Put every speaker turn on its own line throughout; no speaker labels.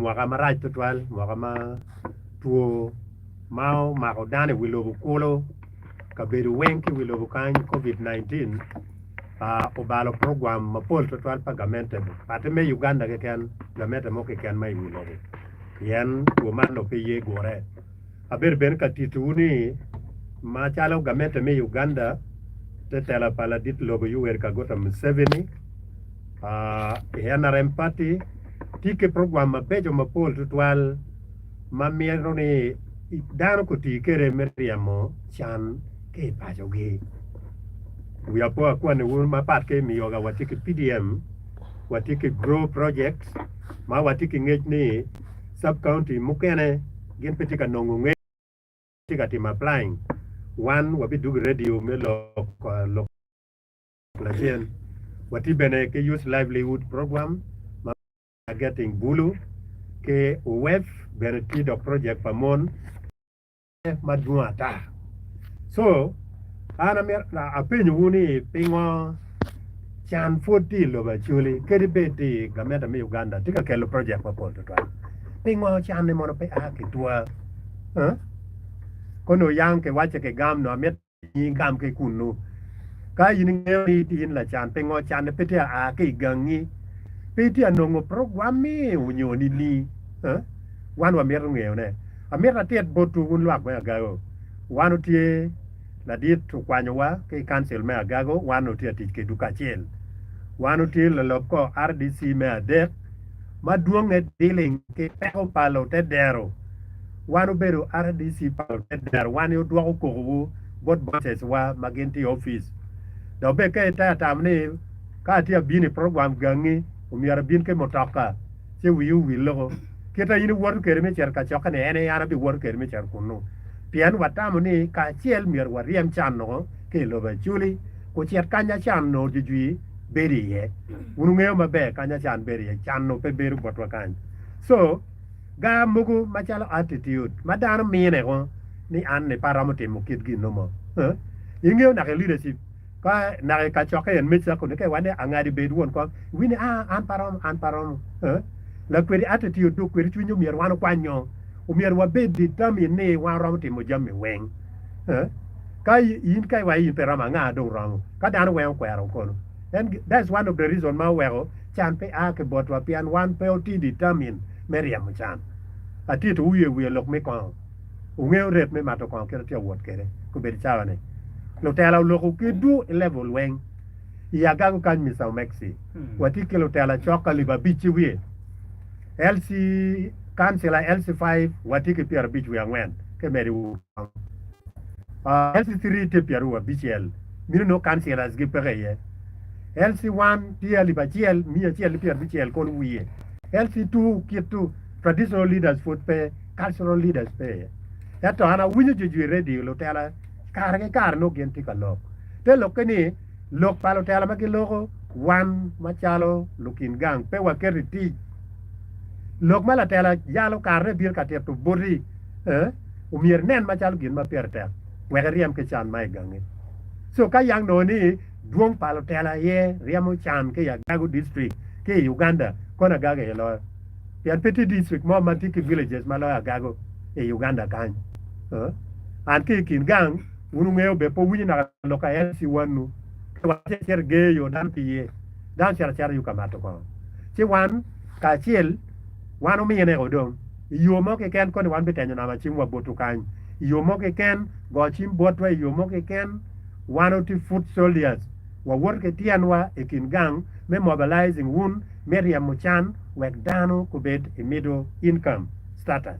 mwaka marac tutwal, mwaka ma two ma omako dano i wi lobo kulu, kabedo weng ki i wi lobo kany covid 19 obalo program mapol tutwal pa gamente pati me Uganda keken gamente mo keken ma i wi lobo pien two man dong pe ye gure. Abedo bene ka titowu ni macalo gamente me Uganda te tela pa ladit lobo Yoweri Kaguta Museveni i NRM party tye ki program mabeco mapol tutwal ma mito ni dano guti kwede me ryemo can ki i pacogi. Wiya po akwaniwu mapat ki miyoga watye ki PDM, watye ki Grow Project ma watye ki ngec ni sub county mukene gin pe tye ka nongo ngec tye ka timo applying wan wabidwogo i radio me lok lok lacen. Watye bene ki Youth Livelihood Program ma Getting Bulu ki UWEF bene tye dok project pa mon madwong ata. So an amito apenyowu ni pingo can pwod tye i lobo Acholi kadi bed ni gamente me Uganda tye ka kelo project mapol tutwal. Pingo can-ni mono pe a ki tua? Kono yang kiwacce kigam nongo amito in gam ki kunnu. Ka in ingeyo ni in lacan, pingo canne pe tye a ki i gangi? Pe itye ka nongo program-mi onyo nini? Wan wamito ngeyone. Amito atit botwu wun lwak me Agago, wan otye ladit okwanyowa ki i kancil me Agago, wan otye ka tic kedwu kacel. Wan otye lalok kor RDC me adek ma dwonge dealing ki peko pa lutedero. Wan obedo RDC pa lutedero, wan aye odwoko kokowu bot bosses wa ma gin tye i opic. Dok bene ka itye atamo ni ka atye abino i program gangi omyero abin ki mutoka ci wii owil loko. Kit ma in iwoto kwede me cito i kacokke ni en aye an abiwoto kwede me cito kunnu. Pien watamo ni kacel myero waryem can nongo ki i lobo Acholi kucit kanya can onongo jwijwi bedo iye. Wun wungeyo maber kanya can bedo iye, can onongo pe bedo botwa kany. So, Gar mogo macalo attitude ma dano mine ko ni an ni pe aromo timo kit gin no mo. Ingeyo naka i leadership ka naka i kacokke en me cako ni ka iwaco ni angadi bed won kom iwinyo ni aa an pe aromo an pe aromo. Lakwedi attitude dong kwedi cwiny omyero wan okwanyo omyero wabed determined ni wan waromo timo jami weng. Ka in ka iwaco in pe iromo anga dong romo ka dano weng okwero kono. En that's one of the reason ma oweko can pe a ki botwa pien wan pe oti determine me ryemo can. Atito wiye wiye lok me kongo. Wungeyo rate me mato kongo kit atye awot kede kobedo cawa ni. Lutela oloko kedwu i level weng. I Agago kany Mister Omexi watye ki lutela cok alip abic ki wiye. LC Councilor LC5 watye ki 50 wiye angwen ka imedo i wi kongo. LC3 tye pyeraryo abicel mino nongo councilors gi peke iye. LC1 tye alip acel miya acel ki pyerabicel kono wiye. LC2 kitu traditional leaders pwod pe, cultural leaders pe iye. Ento an awinyo jwijwi i radio lutela kare ki kare nongo gin tye ka lok. Te lokke ni lok pa lutela ma giloko wan macalo lukin gang pe waketo i tic. Lok ma latela yalo karene bino ka tito boti eh, omyero inen macalo gin ma pire tek wek iryem ki can ma i gangi. So ka yang nongo ni dwong pa lutela aye ryemo can ki i Agago district ki i Uganda, kono Agago aye loyo. Pien pe tye district mo ma tye ki villages ma loyo Agago i Uganda kany. An ki i kin gang, wun wungeyo be pe wuwinyo naka lok ka LC wanu. Ka wace acito i geyo dano pe ye. Dano cito acita yo ka mato kongo. Ci wan kacel wan omine ko dong. I yo mo keken koni wan bitenyo nama cimwa botwu kany. I yo mo keken go cim botwa i yo mo keken wan oti foot soldiers wawoto ki tyenwa i kin gang me mobilizing wun me ryemo can wek dano gubed i middle income status.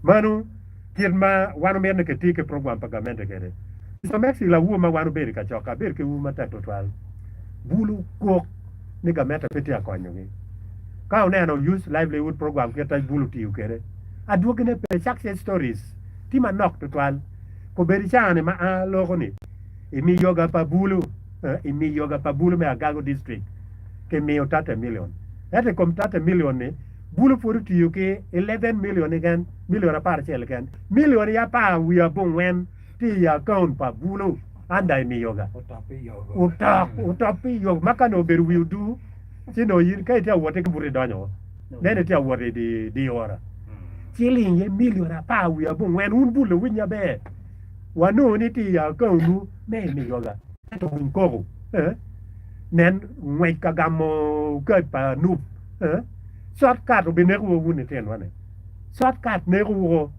Mano kit ma wan omito ni kiti ki program pa gamente kwede. Mister Maxi lawur ma wan obedo i kacokke abedo ki ur matek tutwal. Bulu kok ni gamente pe tye ka konyogi. Ka wuneno Youth Livelihood Program kit ma bulu otiyo kwede, adwogine pe, success stories tye manok tutwal. Kobedo i caa-ni ma an aloko-ni, i miyoga pa bulu, i miyoga pa bulu me Agago District kimiyo 30 million. Ento i kom 30 million-ni, bulu pwod otiyo ki 11 million keken, million 11 keken. Million i apar wiye abongwen tye i akaun pa bulu under i miyoga. Otok, otop i yoga ma ka nongo obedo wi odur, ci nongo in ka itye ka wotte ki buto idonyo. Nen itye ka wot i di ora. Ciling iye milion 12. Wun bul wuwiny maber. Wanongo ni tye i akaunwu me imiyoga. Ento winy koko. Nen ngwec ka gamo kad pa nup. Cot kat obinekowu wun litinowa-ni. Cot kat nekowu woko.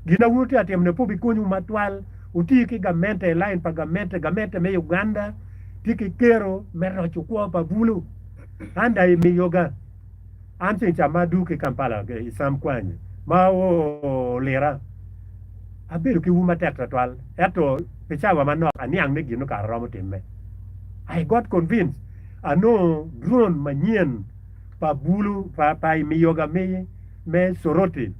Gin ma wun wutye ka timone pe obikonyowu matwal. Wuti ki gamente i lain pa gamente. Gamente me Uganda tye ki kero me roco kwo pa bulu. An dong imiyoga. An ceng ca ma adwogo ki Kampala i Sam Kwanyi ma olira, abedo ki ur matek twatwal. Ento pi cawa manok aniang ni gin kara romo timme. I got convinced. Anongo drone manyen pa bulu pa pa imiyoga me me Soroti,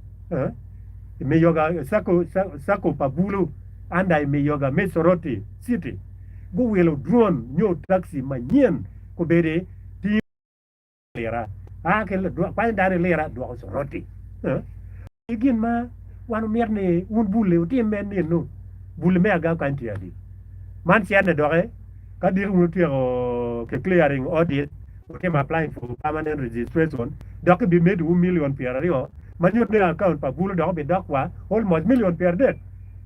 imiyoga sako sako pa bulu under imiyoga me Soroti city. Guwilo drone nyo taxi manyen kobedi tingo lira a ki kwanyo dano i lira dwoko Soroti. I gin ma wan omito ni wun buli wutim en nino buli me aga kany tye adi? Man cene doki ka diki wun wutyeko ki clearing audit wutimo applying for permanent registration dok kibimedowu million 20 ma nyuto ni account pa bulu dok obidok wa almost million 30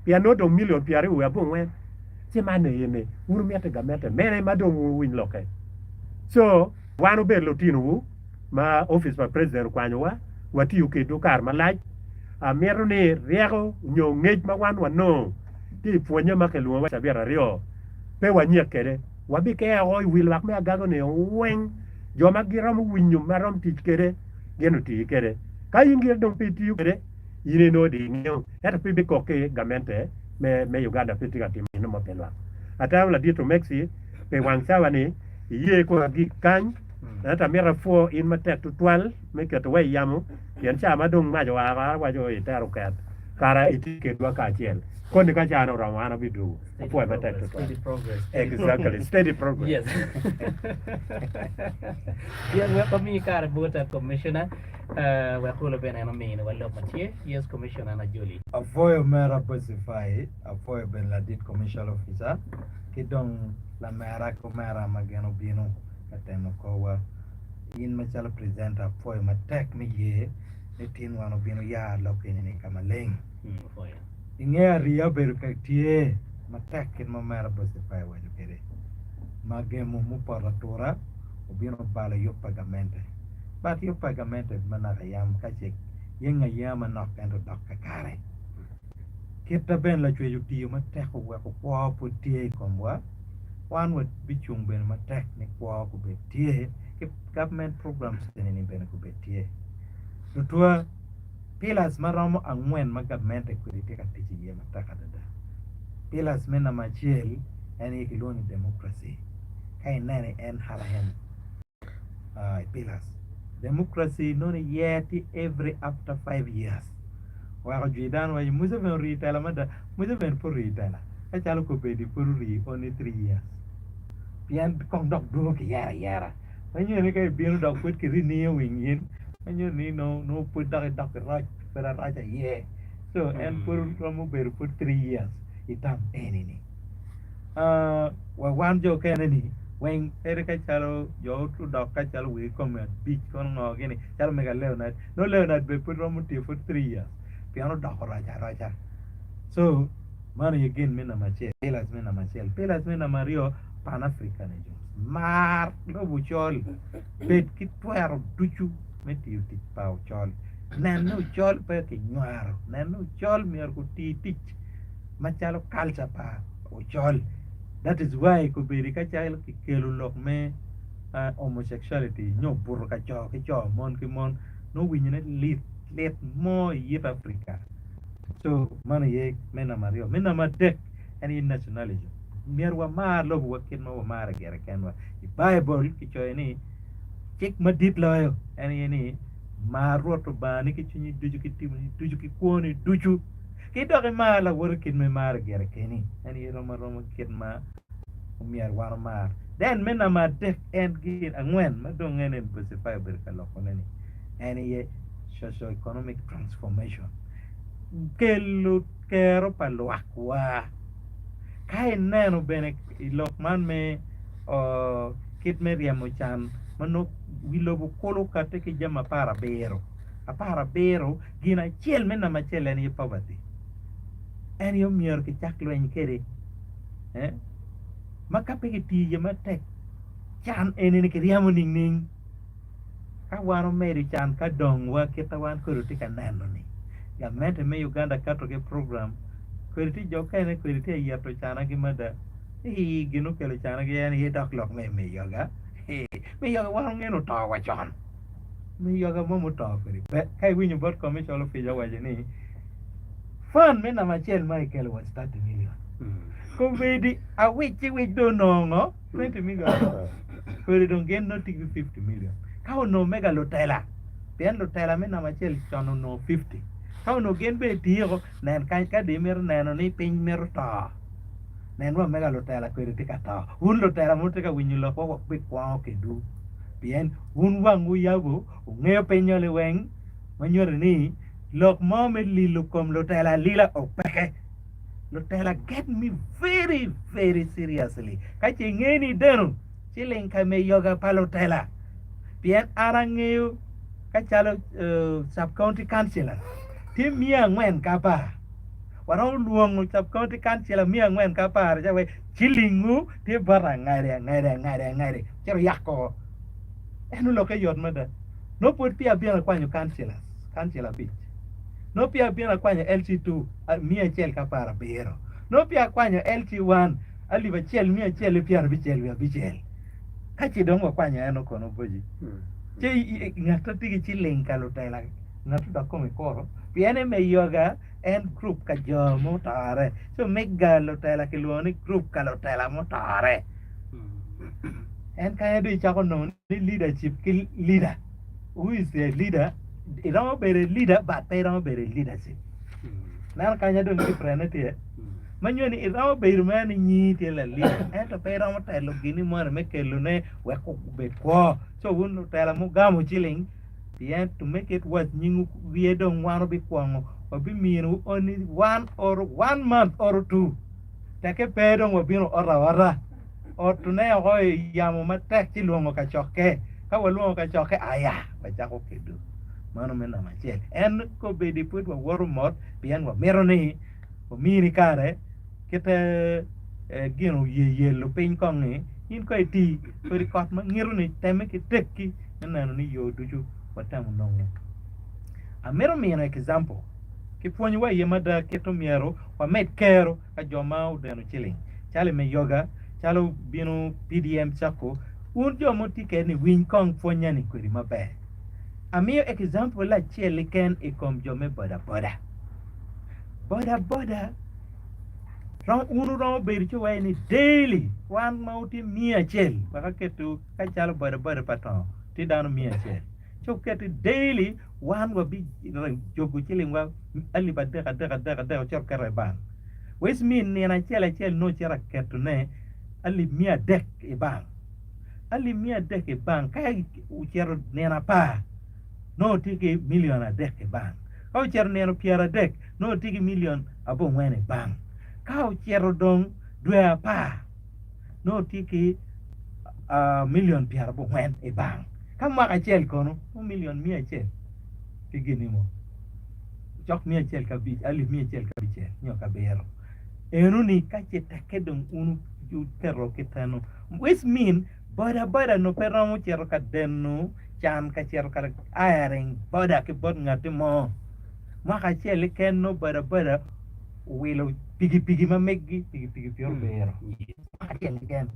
pien nongo dong million 29 ci man eni wun wumito gamente mene ma dong wuwiny lokke so wan wubed lutinowu ma opic pa president okwanyowa watiyo kedwu kare malac. Amito ni ryeko nyo ngec ma wan wanongo ki i pwonye ma kilwongo cabit aryo pe wanyek kwede. Wabikeo i wi lwak me agago-ni weng. Jo ma giromo winyo ma rom tic kwede gin oti kwede. Ka in gire dong pe itiyo kwede, in inongo dong ingeyo, ento pe ibikok ki gamente me Uganda pe tye ka timo gin mo pi lwak. Atamo ladit Omexi pi wang cawa-ni iye kong agik kany, ento amito apwo in matek tutwal me ketowa i yamo. Pien ca ma dong mac oa oko, awaco itero oket, kara itye kedwa kacel. Koni ka cane oromo an abidwogo. Apwoyo matek tutwal.
Steady progress.
Exactly, steady progress.
Yes. Yes, wek wami kare bot uh, commissioner uh, wek olo bene en ominiwa lok ma tye. Yes, commissioner Najoli.
Apwoyo omera Bocifai, apwoyo bene ladit commercial officer ki dong lamera ki omera ma gin obino ka temo korwa. In macalo presenter apwoyo matek me ye ni tin wan obino ya lok eni ni ka maleng. Inge ariya obedo ka tye matek kit ma omera Bocefai owaco kwede ma gemo mupoto atura obino obalo yub pa gamente. But yub pa gamente ma naka yam ka ce yengo ayenga manok ento dok kakare. Kita bene Lacwec otiyo matek oweko kwo pud tye i komwa. Wan wabicung bene matek ni kwo gubed tye ki government programs eni bene gubed tye. Tutwa pillars ma romo angwen ma gamente kwede tye ka tic iye matek adada. Pillars me namba acel en aye kilwongo ni democracy. Ka ineno i en halahen i pillars, democracy nongo iye tye every after five years. Oweko jwi dano waco Museveni orii tela mada. Museveni pe orii tela. Ka calo kobedi pud orii only three years pien kong dok dwogo ki yero ayera ma nyuto ni ka ibino dok pud ki renewing in ma nyuto ni nongo pud dok idok ki roc pud aroca iye so en pud romo bedo pud three years i term eni ni wa wan jo okene ni weng kadi ka calo jo odok ka calo wigi kome abic kono ngo gini calo mega Leonard nongo Leonard bene pud romo tiyo pud three years pien odoko roc aroca so Man aye gin me namba acel, pillars me namba acel. Pillars me namba aryo, Pan-Africanism, mar lobo ocol, bed ki twero ducu me tiyo tic pa ocol. Nen ni ocol pe kinywaro, nen ni ocol myero guti tic macalo culture pa ocol. That is why kobedi ka calo kikelo lok me homosexuality nyo buto ka co ki co, mon ki mon, nongo winyone lit, lit mo i it Africa. So mano aye me namba aryo. Me namba adek en aye nationalism. Myero wamar lobowa kit ma wamare gire kenwa. I Baibul kicoyo ni cik madit loyo en aye ni mar Rwot Lubangani ki cwinyi ducu ki timoni ducu ki kwoni ducu ki dok imar lawoti kit ma imare gire keni. En aye rom aroma kit ma omyero wan omar. Then me namba adek en gin angwen ma dong en Bocefai obedo ka lokone ni en aye socio-economic transformation, kelo kero pa lwakwa. Ka ineno bene i lok man me kit me ryemo can ma nongo Wi lobo kulu okatti ki jami aparabiro, aparabiro gin acel me namba acel en aye poverty. En aye omyero kicak lweny kwede eh ma ka pe kitiyo iye matek can eni-ni kiryemo ningning? Ka wan omedo can ka dongwa kit ma wan kwede watye ka neno-ni, gamente me Uganda kato ki program kwede tye jo okene kwede tye ka yeto canagi mada. Ii, gin okelo canagi en aye dok lok me miyoga. Ii, miyoga wan wangeyo ni oto wa con. Miyoga mo muto kwede pe. Ka iwinyo bot commercial officer owaco ni fund me namba acel ma kikelo was 30 million. Kombeddi awic iwic dong onongo 20 million kodi dong gin nongo tye ki 50 million. Ka onongo mega lutela, pien lutela me namba acel con onongo 50, ka onongo gin bene tiyeko, nen kany ka dong imito neno ni piny mito to, nen wa mega lutela kwede tye ka to. Wun lutela ma wutye ka winyo lokwa wabikwongo kedwu, pien wun wangwu yabo, wungeyo pinyo liweng, ma nyuto ni lok mo me lilo kom lutela alila opeke. Lutela get me very very seriously ka ce ingeyo ni ideno ci ling ka me yoga pa lutela pien an angeyo ka calo sub county councilor tye miya angwen ki apar waromo lwongo sub county councilor miya angwen ki apar ca wai cilingu tye bot angadi angadi angadi angadi cito yako eno lokke yot mada nongo pwod peya abino akwanyo councilors councilor abic nongo peya abino akwanyo LC2 miya acel ki aparabiro, nongo peya akwanyo LC1 alip acel miya acel ki pyerabicel wiye abicel. Ka ce dong wakwanyo eno kono boci, ce ngat ma tye ki ciling ka lutela, ngat dok kome kuro, pien en me yoga en gurup ka jo mutore. Co mega lutela kilwongo ni gurup ka lutela mutore. En kanya dong icako nongo ni leadership ki leader. Who is a leader? Iromo bedo a leader but pe iromo bedo i leadership. Neno kanya dong different tye. Ma nyo ni iromo bedo mere ni nyingi tye la leader ento pe iromo telo gini moni me kelone wek obed kwo. So wun lutela mugamo ciling pien to make it worse nyingu wiye dong wan obikwongo wabiminowu only one or one month or two. Tekke pe dong wabino ot aota. Otone oko i yamo matek ci lwongo kacokke. Ka walwongo kacokke, aya, wacako kedo. Mano me namba acel. En kobedi pud wawoto mot pien wamito ni wamini kare kite gin oye yelo piny kong-ngi, in kong iti kodi kot ma ngito-ni temme ki tekki me neno ni yo ducu watemo nongo. Amito mino example. Kipwonyowa iye mada kit omyero wamed kero ka jo ma odeno ciling calo i me yoga, calo bino PDM cako, wun jo ma wutye kwede ni winy kong pwonya ni kwedi maber. Amiyo example acel keken i kom jo me boda boda. Boda boda wun wuromo bedo ci wuwaco ni daily wan ma wutye miya acel wek aketu ka calo boda boda pa tongo tye dano miya acel ci wuketi daily Wan wabijogo cilingwa alip adek adek adek adek wacito keto i bank. Which mean nino acel acel nongo cito aketone alip miya adek i bank. Alip miya adek i bank ka ocito nino apar nongo tye ki million adek i bank. Ka ocito nino pyeradek nongo tye ki million abongwen i bank. Ka ocito dong dwe apar nongo tye ki million pyerabongwen i bank. Ka mwaka acel kono, nongo million miya acel ki gini mo, cok miya acel ki abic, alip miya acel ki abicel nyo ki abiro. Enoni ka ce tekke dong wun wuketo ki teno, which mean boda boda nongo pe romo cito ka deno can ka cito ka hiring boda ki bot ngatti mo. Mwaka acel keken nongo boda boda owilo pikipiki ma meggi pikipiki pyerabiro mwaka acel keken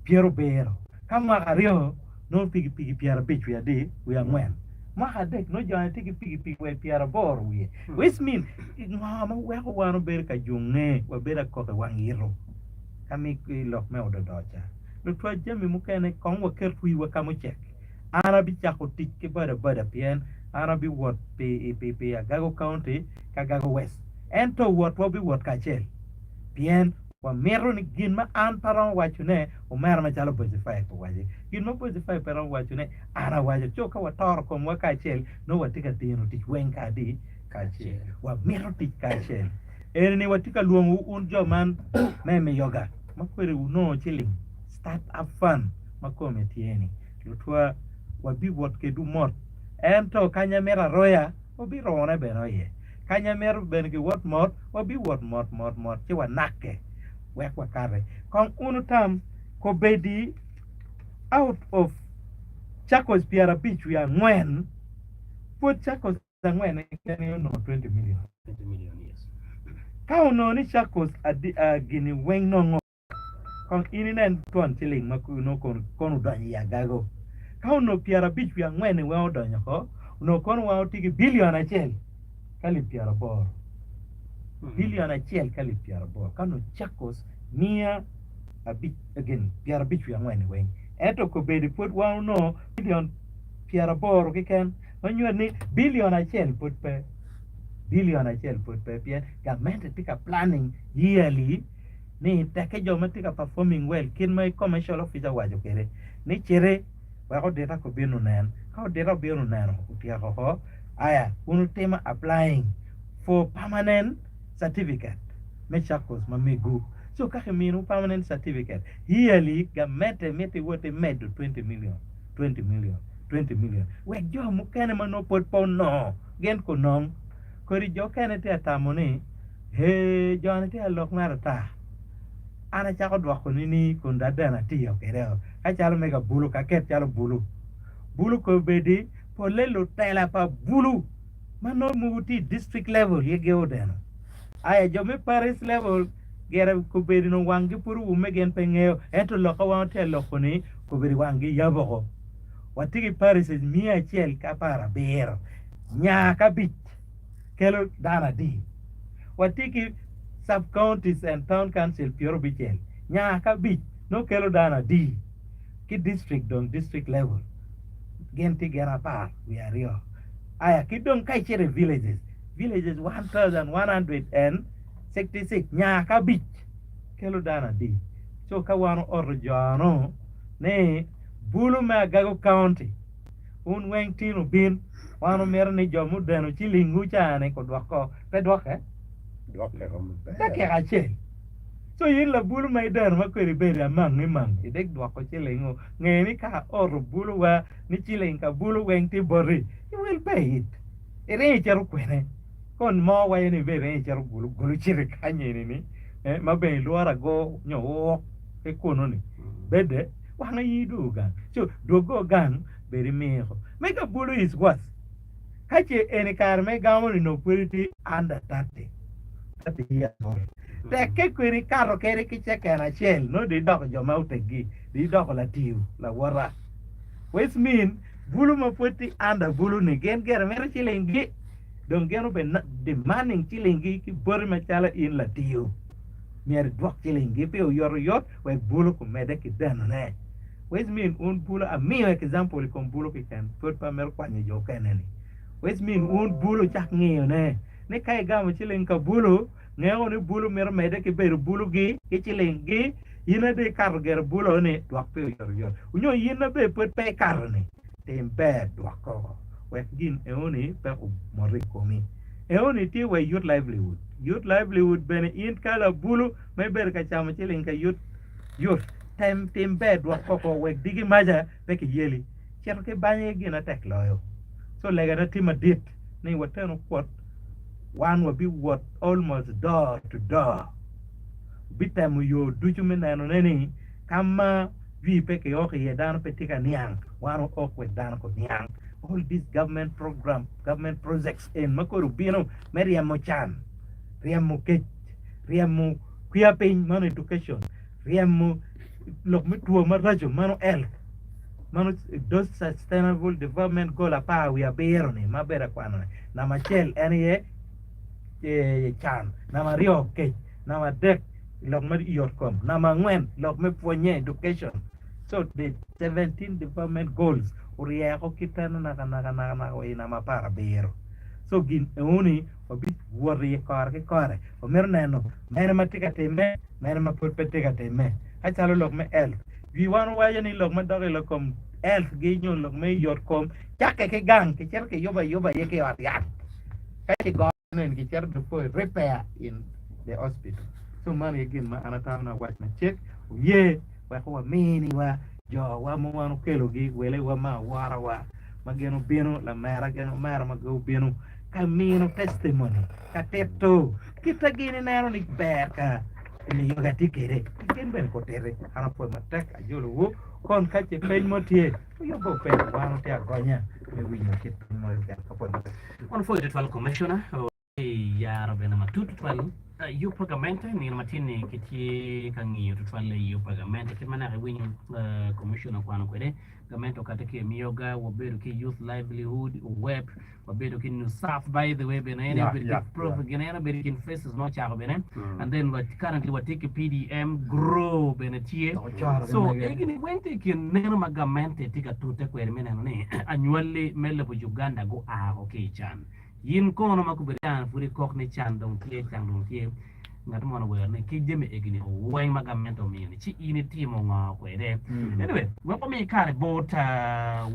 pyerabiro ka mwaka aryo nongo pikipiki pyerabic wiye adi wiye angwen mwaka adek nongo joni tye ki pikipiki wa i pyeraboro wiye which mean ngo ma weko wan wabedo ka junge wabedo akok i wang ito ka mi lok me ododo ca lutwac jami mukene kong waket wiwa ka mucek an abicako tic ki boda boda pien an abiwot pi pi Agago county ki Agago West. Ento wotwa biwot kacel, pien wamito ni gin ma an pe aromo wacone, omera macalo Bocifai pe owaci. Gin ma Bocifai pe romo wacone, an awaco. Co ka watoro komwa kacel, nongo watye ka tino tic weng kadi kacel. Wamito tic kacel. Eni-ni watye ka lwongowu wun jo man me miyoga ma kwede wunongo ciling, start up fund, ma kome tye-ni. Lutwa. Wabiwot kedwu mot. Ento kanya mito aroya, wabirone bene iye. Kanya mito bene giwot mot, wabiwot mot mot mot ci wanakke wek wakati. Kong wun wutam, kobedi out of cakos pyerabic wiye angwen, pwod cakos angwen keken aye onongo 20 million. Ka onongo ni cakos gini weng nongo. Kong in inen twon ciling ma nongo kono odonyo i agago. Ka onongo pyerabic wiye angwen-ni weng odonyo oko, onongo kono wan watye ki bilion acel ki alip pyeraboro. Bilion acel ki alip pyeraboro ka onongo cakos miya abic gin pyerabic wiye angwen-ni weng. Ento kobedo pwod wan onongo bilion pyeraboro keken ma nyuto ni bilion acel pwod pe. Bilion acel pwod pe pien gamente tye ka planning yearly ni tekke jo ma tye ka performing well kit ma commercial officer owaco kwede ni citi wek odita ko bin onen ka odita obino oneno otyeko oko aya wun wutimo applying for permanent certificate me caccos ma megu so ka kiminiwu permanent certificate yearly gamente miti wot imedo 20 million 20 million 20 million wek jo mukene ma nongo pwod pe onongo gin kunong kodi jo okene tye ka tamo ni Hee, jo-ni tye ka lok mere ata. An acako dwoko nini kun dong adeno atiyo kwede-o, ka calo mega bulu, ka aket calo bulu. Bulu kobedi polle lutela pa bulu ma nongo mogo tye i district level aye gin odeno. Aya jo me parish level gire kobedi nongo wanggi pud owumme gin pe ngeyo ento lok ma wan watye ka loko-ni kobedi wanggi yabo oko. Watye ki parishes miya acel ki aparabiro nya ki abic. kelo dano adi? Watye ki sub counties and town council pyerabicel nya ka abic nongo kelo dano adi? Ki district dong district level gin tye gin apar wiye aryo aya ki dong ka icito i villages, villages 1166 nya ka abic kelo dano adi? Co ka wan ooto jo-nu ni bulu me Agago county Wun weng tin wubin, wan wumito ni jo mudeno cilingwu ca-ni gudwoko, pe dwokke? Dakika acel. Co in labulu ma ideno ma kwedi ibedo amang imang, idek dwoko cilingu, nge ni ka aoto buluwa ni ciling ka bulu weng tye boti, you will pay it. Iringo icito kwene? Kon mo waco ni ibedo iringo icito gulu, gulu cito ikany eni-ni, ma bene ilworo ago nyo wuk ki kunu-ni, bede. Wang aye idwogo gang. So dwogo gang bed imiko. Me ka bulu is worse. Ka ce eni kare ma igamo ni nongo pwod itye under 30, 30 years old. Tekke kwedi ikato kede ki ceken acel nongo dong idoko jo ma oteggi, dong idoko latiyo lawota. Which mean bulu ma pwod tye under bulu ni gin gire mito ciling gi dong gin obe demanding ciling gi ki boti macalo in latiyo. Myero idwok ciling gi pi oyot oyot wek bulu kumedde ki denone. Which mean un bulu amiyo example i kom bulu keken pwod pe amito kwanyo jo okene ni. Which mean un bulu cak ngiyo ne ni ka igamo ciling ka bulu ngeo ni bulu mito medde ki bedo bulu gi ki ciling gi in aye dong ikato gire bulu ni dwok pi oyot oyot onyo in abe pwod pe ikato ni tim ber dwok oko wek gin eo ni pe omot i komi. Eo ni tye wa i youth livelihood. Youth livelihood bene in ka labulu ma ibedo ka camo ciling ka yut yut, tem tim ber dwok koko wek diki maca pe kiyeli. Cito ki bany aye gin atek loyo. So legana tye madit ni watenu kwot wan wabiwot almost door to door. Wabitemo yo ducu me nenone ni ka ma jwi pe kiok iye dano pe tye ka niang, wan waok wek dano kuniang. All these government program, government projects en ma kodi obino me ryemo can, ryemo kec, ryemo kwiya piny meno education, ryemo lok me two maraco meno health, meno those sustainable development goal apar wiye abiro ni ma abedo akwano ni namba acel en aye can, namba aryo kec, namba adek lok me yot kom, namba angwen lok me pwonye education so the 17 development goals oryeko kitene naka naka naka naka wa i namba aparabiro so gin eoni Wabiwoto iye kore ki kore. Wamito neno mene ma tye ka timme, mene ma pud pe tye ka timme. Ka calo lok me health, wiwa waco ni lok madok i lok kom health gi nyo lok me yot kom cakke ki gang kicito kiyubo ayuba iye ki i ot yat. Ka kigoyo eni kicito before repair in the hospital. So man aye gin ma an atamo ni awac macek oye wek waminiwa. Jowa ma wan okelogi, welewa me aworawa ma gin obino, lamera gin omera ma gubino ka mino testimony, ka tito kit ma gin ineno ni ber ka miyoga tye kwede, gin bene gutiti. An apwoyo matek ajolowu kon ka ce peny mo tye, wuyubbe wupeny, wan watye agonya me winyo kit peny mo keken. Apwoyo matek.
Wan opwoyo tutwal Commissioner. I yaro bene matut tutwal yub pa gamente nino ma tye-ni kitye ka ngiyo tutwal i yub pa gamente kit ma naka iwinyo commissioner okwano kwede gamente okate ki i Myoga wabedo ki Youth Livelihood UWEP wabedo ki NUSAF by the way bene en obedo ki prof gin en obedo i kin faces ma ocako bene and then currently watye ki PDM grow bene tye so egini weng tye i kin neno ma gamente tye ka tute kwede me neno ni anywali me lobo Uganda gua ki i can. In kono ma gubedo can pud ikok ni can dong tye, can dong tye, ngat mono owero ni ki jami egini weng ma gamente omiyo ni ci in itimo ngo kwede? Anyway, wek wami kare bot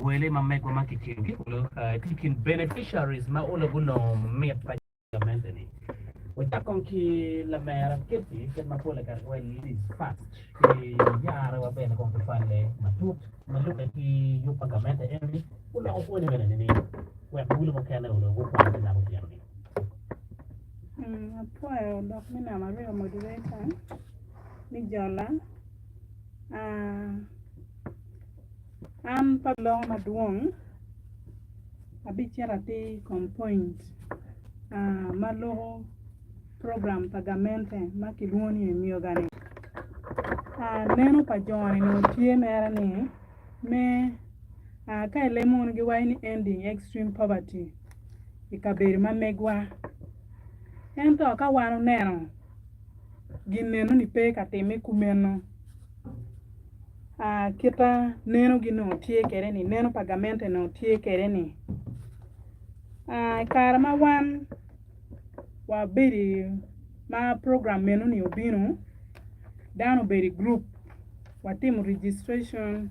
wele ma megwa ma kicimogi olo tye i kin beneficiaries ma olo gunongo mit pa gamente ni. Wacak kong ki lamera Ketty, kit ma pole kare ki ladies first, ki yare wa bene kong tutwalle matut ma lube ki yub pa gamente eni oloko kwone bene nining? Wek bulu mukene onongo gukwan ki naka otyeno-ni.
Apwoyo lok me namba aryo moderator me jola an pe aloko madwong abicito atir i kom point ma loko program pa gamente ma kilwongo ni emyoga-ni neno pa jo-ni onongo tye mere ni me ka i leb munu giwaco ni ending extreme poverty i kabedo ma megwa ento ka wan oneno gin eno ni pe ka timme kumeno kita nenogi nongo tye kwede ni neno pa gamente nongo tye kwede ni i kare ma wan wabedo ma program meno ni obino dano obedo i gurup watimo registration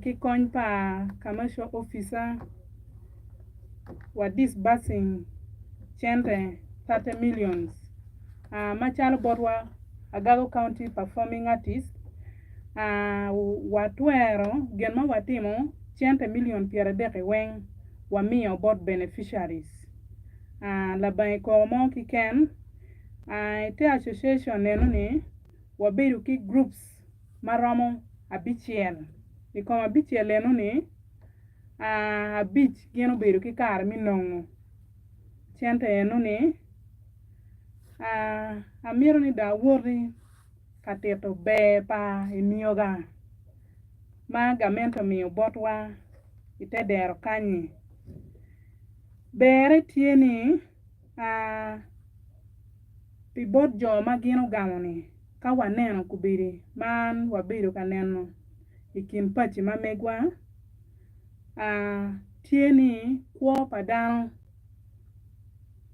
ki kony pa commercial officer wa disbursing cente 30 millions macalo botwa Agago County Performing Artist watwero gin ma watimo cente million pyeradek-ki weng wamiyo bot beneficiaries labangi koko mo keken i te association eno-ni wabedo ki groups ma romo abicel i kom abicel eno-ni abic gin obedo ki kare me nongo cente eno-ni amito ni dong awoti ka tito ber pa emyoga ma gamente omiyo botwa i te dero kanyi berre tye ni pi bot jo ma gin ogamo-ni ka waneno kobedi man wabedo ka neno i kin paci ma megwa tye ni kwo pa dano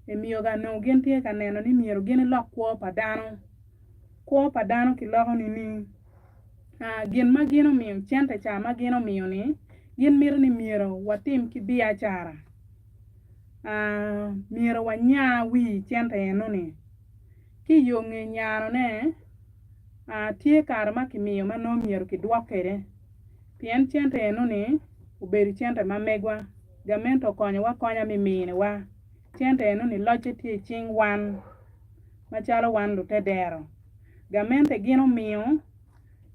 emyoga nongo gin tye ka neno ni myero gin ilok kwo pa dano kwo pa dano kiloko nining gin ma gin omiyo cente ca ma gin omiyo-ni gin mito ni myero watim ki biacara myero wanya wi cente enoni ki i yo nge nyanone tye kare ma kimiyo ma nongo myero kidwok kwede pien cente enoni obedo cente ma megwa gamente okonyowa akonya me miniwa cente enoni locce tye i cing wan macalo wan lutedero gamente gin omiyo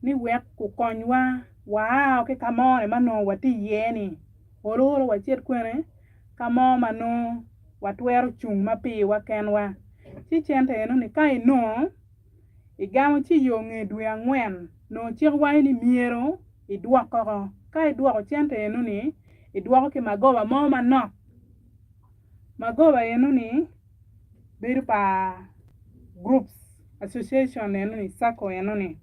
ni wek gukonywa waa ki ka moni ma nongo watye iye-ni olo olo wacit kwene ka mo ma nongo watwero cung ma piwa kenwa. Ci cente eno-ni ka inongo, igamo ci i yo nge dwe angwen nongo cik waco ni myero idwok oko. Ka idwoko cente eno-ni, idwoko ki magoba mo manok. Magoba eno-ni bedo pa groups, association eno-ni, sacco eno-ni.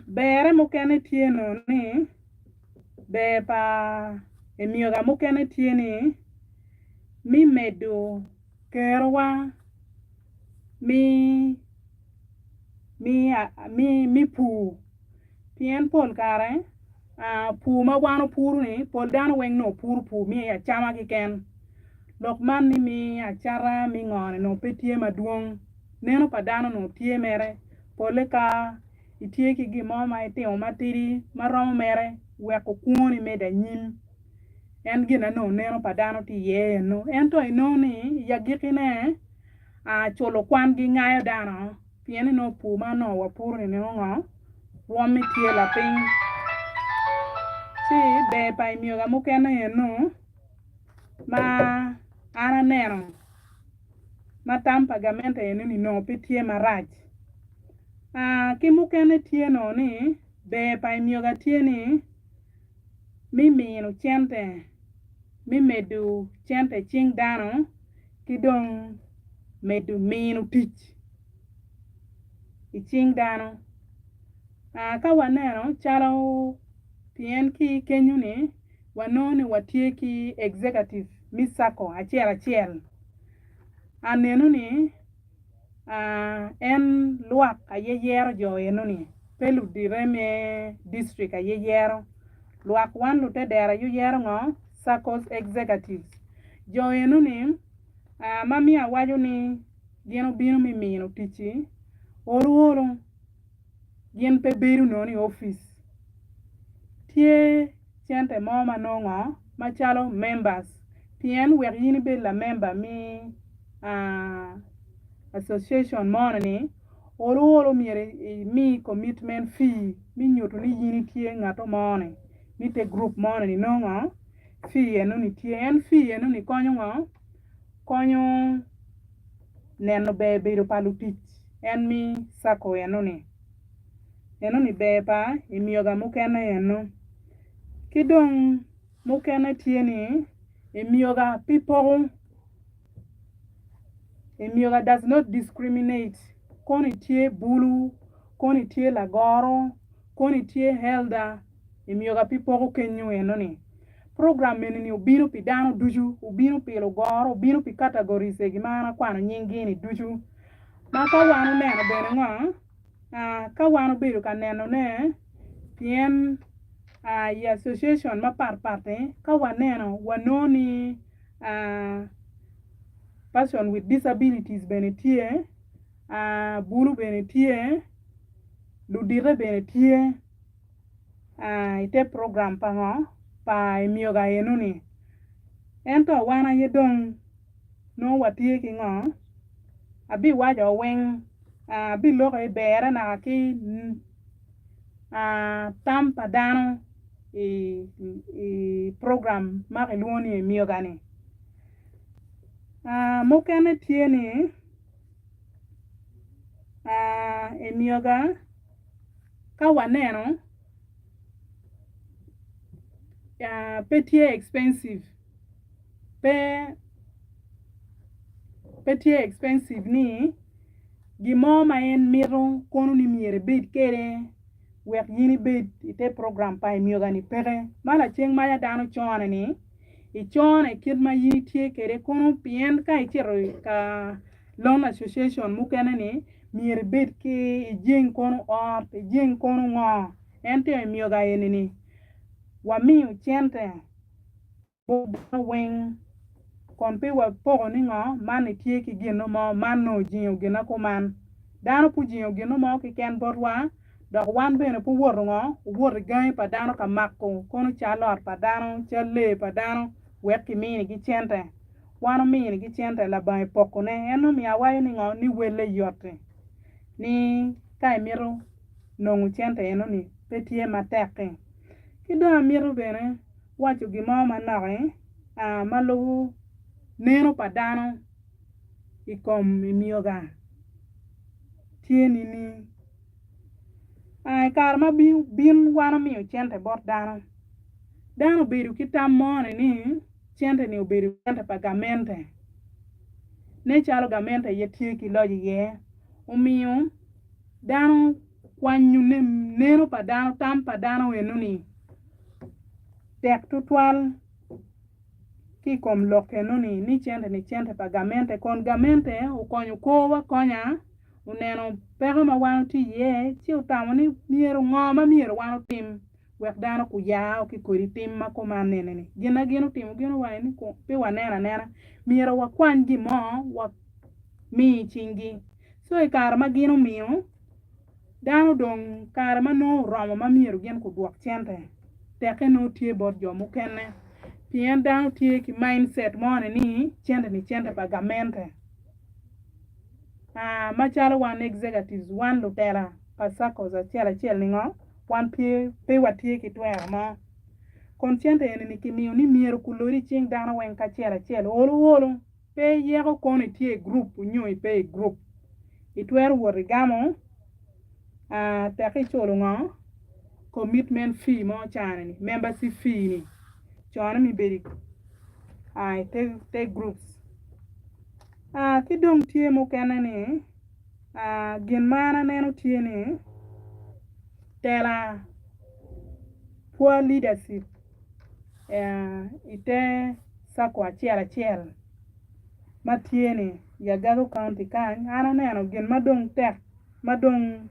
Berre mukene tye nongo ni Ber pa emyoga mukene tye ni mi medo kerowa mi pur pien pol kare pur ma wan opuro ni pol dano weng nongo puro pur me acama keken lok man ni me acata me ngo ni nongo pe tye madwong neno pa dano nongo tye mere pole ka. itye ki gin mo ma itimo matidi ma romo mere weko kwoni medo anyim. En gin ma nongo neno pa dano tye iye eno. Ento inongo ni i agikkine culo kwan gingayo dano pien ni nongo pur ma onongo wapuro-ni nongo ngo rwomme tye lapiny. Ci ber pa imyoga mukene eno ma an aneno ma tam pa gamente eni nongo pe tye marac. Ki mukene tye nongo ni ber pa imyoga tye ni me mino cente me medo cente i cing dano ki dong medo mino tic i cing dano. Ka waneno calo pien ki kenyo ni wanongo ni watye ki executive me cako acel acel aneno ni en lwak aye yero jo eno ni pe ludite me district aye yero lwak wan lutedero aye yero ngo cakos executives jo eno ni ma miyo awaco ni gin obino me mino ticci olo olo gin pe bedo nono i opic. Tye cente mo ma nongo macalo members pien wek in ibed lamemba me association moni-ni olo olo myero imi commitment fee me nyuto ni in itye ngato moni me te group moni-ni nongo fee enoni tye. En fee enoni konyo ngo? Konyo neno ber bedo pa lutic en me cako enoni. Enoni ber pa i myoga mukene eno. Ki dong mukene tye ni i myoga pi poko, i myoga does not discriminate kono itye bulu, kono itye lagoro, kono itye elder i myoga pi poko kenyo enoni. Program eni ni obino pi dano ducu, obino pi lugoro, obino pi categories egi ma an akwano nying gi ni ducu. Ma ka wan oneno bene ngo, ka wan obedo ka neno ne pien i association mapat pat-ti ka waneno wanongo ni person with disabilities bene tye, bulu bene tye, ludite bene tye. I te program pa ngo? Pa emyoga eno-ni. Ento wan aye dong nongo watye ki ngo? Abiwaco weng, abiloko i berre naka ki tam pa dano i program ma kilwongo ni emyoga-ni. Mukene tye ni emyoga. Ka waneno, pe tye expensive, pe pe tye expensive ni gin mo ma en mito kono ni myero ebed kwede wek in ibed i te program pa emyoga-ni peke. Ma laceng maca dano cone-ni, icone kit ma in itye kwede kono pien ka icito ka loan association mukene-ni myero ibed ki ijeng kono ot, ijeng kono ngo, ento i myoga eni-ni wamiyo cente bot dano weng kun pe wapoko ni ngo man itye ki gino mo man nongo ojingo gina kuman. Dano pe ojingo gino mo keken botwa dok wan bene pe owoto ngo owoto i gangi pa dano ka mako kono cal ot pa dano, cal lee pa dano wek kiminigi cente. Wan ominigi cente labongo i pokone. En omiyo awaco ni ngo? Ni welle yot-ti. Ni ka imito nongo cente enoni pe tye matek-ki. Ki dong amito bene waco gin mo manok-ki ma lubo neno pa dano i kom myoga tye nining? I kare ma bin wan omiyo cente bot dano, dano obedo ki tam moni ni Cente-ni obedo cente pa gamente. Nen calo gamente aye tye ki loc iye. Omiyo dano kwanyo neno pa dano, tam pa dano enoni tek tutwal ki i kom lok enoni ni cente-ni cente pa gamente kun gamente okonyo korwa konya oneno peko ma wan watye iye ci otamo ni myero ngo ma myero wan otim. wek dano guya ki kodi tim ma kuman eni-ni. Gin ma gin otimo gin owaco ni pe waneno anena, myero wakwany gin mo wami i cinggi. Co i kare ma gin omiyo. Dano dong kare ma nongo oromo ma myero gin gudwok cente tekke nongo tye bot jo mukene pien dano tye ki mindset moni ni cente ni cente pa gamente. Aa macalo wan executives wan lutela pa SACCOs acel acel ningo wan pe watye ki twero mo. Kun cente eni ni kimiyo ni myero kulodi i cing dano weng kacel acel olo olo. Pe iyeko kono itye i gurup nyo ipe i gurup. Itwero wot igamo teke iculo ngo? Commitment fee mo cane ni, membership fee ni cone me bedo i te groups. Ki dong tye mukene ni gin ma an aneno tye ni tela poor leadership. I te cako acel acel ma tye-ni i Agago County kany, an aneno gin ma dong tek ma dong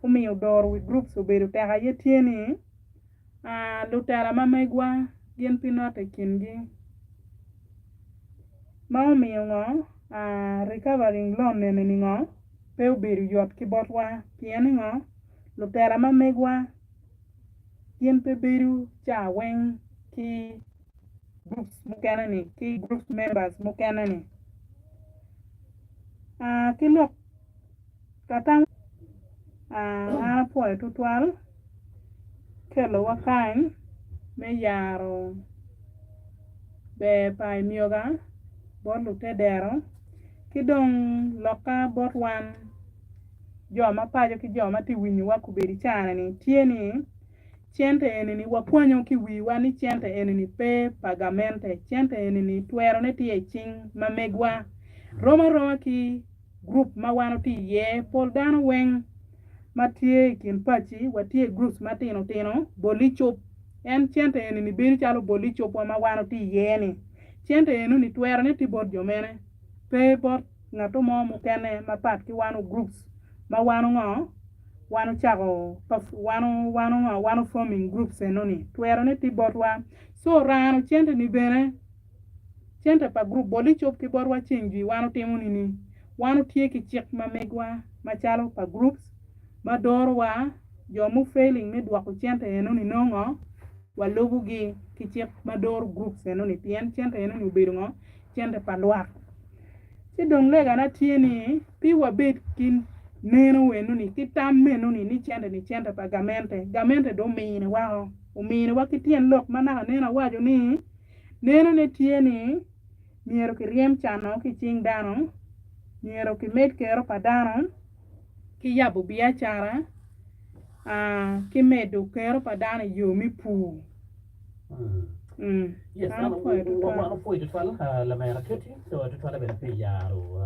omiyo doro wi gurup obedo tek aye tye ni lutela ma megwa gin pe note i kingi ma omiyo ngo recovering loan eni ngo pe obedo yot ki botwa pien ni ngo lutela ma megwa gin pe bedo ca weng ki groups mukene ni ki group members mukene ni ki lok ka tam an apwoyo tutwal kelo wa kany me yaro ber pa emyoga bot lutedero ki dong lokka bot wan jo ma paco ki jo ma tye winyowa kobedo i cana-ni tye ni, cente eni-ni wakwanyo ki i wiwa ni cente eni-ni pe pa gamente, cente eni-ni twerone tye i cing ma megwa. Rom aroma ki gurup ma wan watye iye, pol dano weng ma tye i kin paci watye i gurups matino tino, boli cup. En cente eni-ni bedo calo boli cupwa ma wan watye iye-ni. Cente eno-ni twerone tye bot jo mene? Pe bot ngatto mo mukene mapat ki wan groups ma wan ongo wan ocako wan wan ongo wan forming groups eno ni twero ne tye botwa so rano cente ni bene cente pa group boli cop ki botwa ceng jwi wan otimo nini wan otye ki cik ma megwa macalo pa groups ma doro wa jo mu failing me dwoko cente eno ni nongo walubo gi ki cik ma doro groups eno ni pien cente eno ni obedo ngo cente pa lwak. Ci dong legana tye ni pi wabed ki neno enoni ki tam menoni ni cente ni cente pa gamente, gamente dong omine wako, omine wa ki tyen lok ma naka nene awaco ni neno ne tye ni myero ki ryem cano ki cing dano, myero ki med kero pa dano ki yabo biacara ki medo kero pa dano i yo me pur.
Yes,
An apwoyo tutwal.
Wan opwoyo tutwal lamera Ketty, tutwale bene pi yaro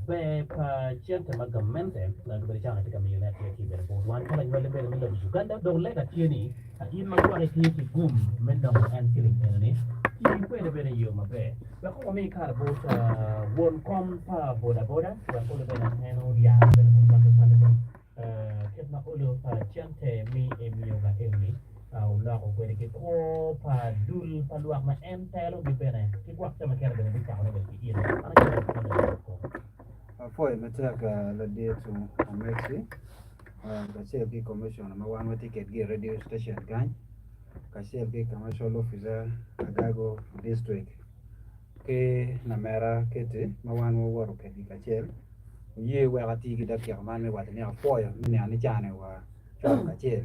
ber pa cente ma gamente gubedo calo tye ka miyone atir ki bene bot wan calo anywali bene me lobo Uganda. Dong lega tye ni in ma gwok itye ki gum me nongo en ciling enoni, tii kwede bene i yo maber. Wek kong wami kare bot won kom pa boda boda wek olo bene en oyar bene bot wan tutwale dong. Kit ma olo pa cente me emyoga eni oloko kwede ki kwo pa dul pa lwak ma en telogi bene ki gwok jo mukene bene bicakone bene ki in. Man aye lok ma lok kom.
Apwoyo matek ladit Omexi kacel ki commissioner ma wan watye kwedgi i radio station kany kacel ki commercial officer Agago district. ki lamera Katie ma wan wawoto kwedgi kacel, oye wek ati ki dakika man me waco ni apwoyo me neno ni cane wa cwalo kacel.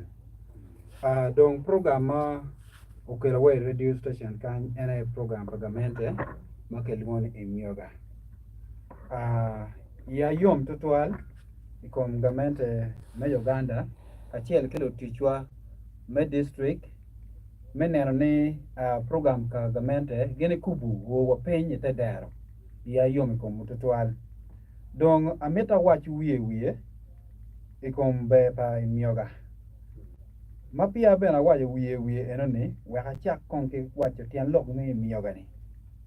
Dong program ma okelo wa i radio station kany en aye program pa gamente ma kilwongo ni Emyoga. Iya yom tutwal i kom gamente me Uganda kacel ki luticwa me district me neno ni program pa gamente gin ikubo o wa piny i te dero iya yom i komwu tutwal. Dong amito awac wiye wiye i kom ber pa myoga. Ma peya bene awaco wiye wiye eno-ni, wek acak kong ki waco tyen lok me myoga-ni.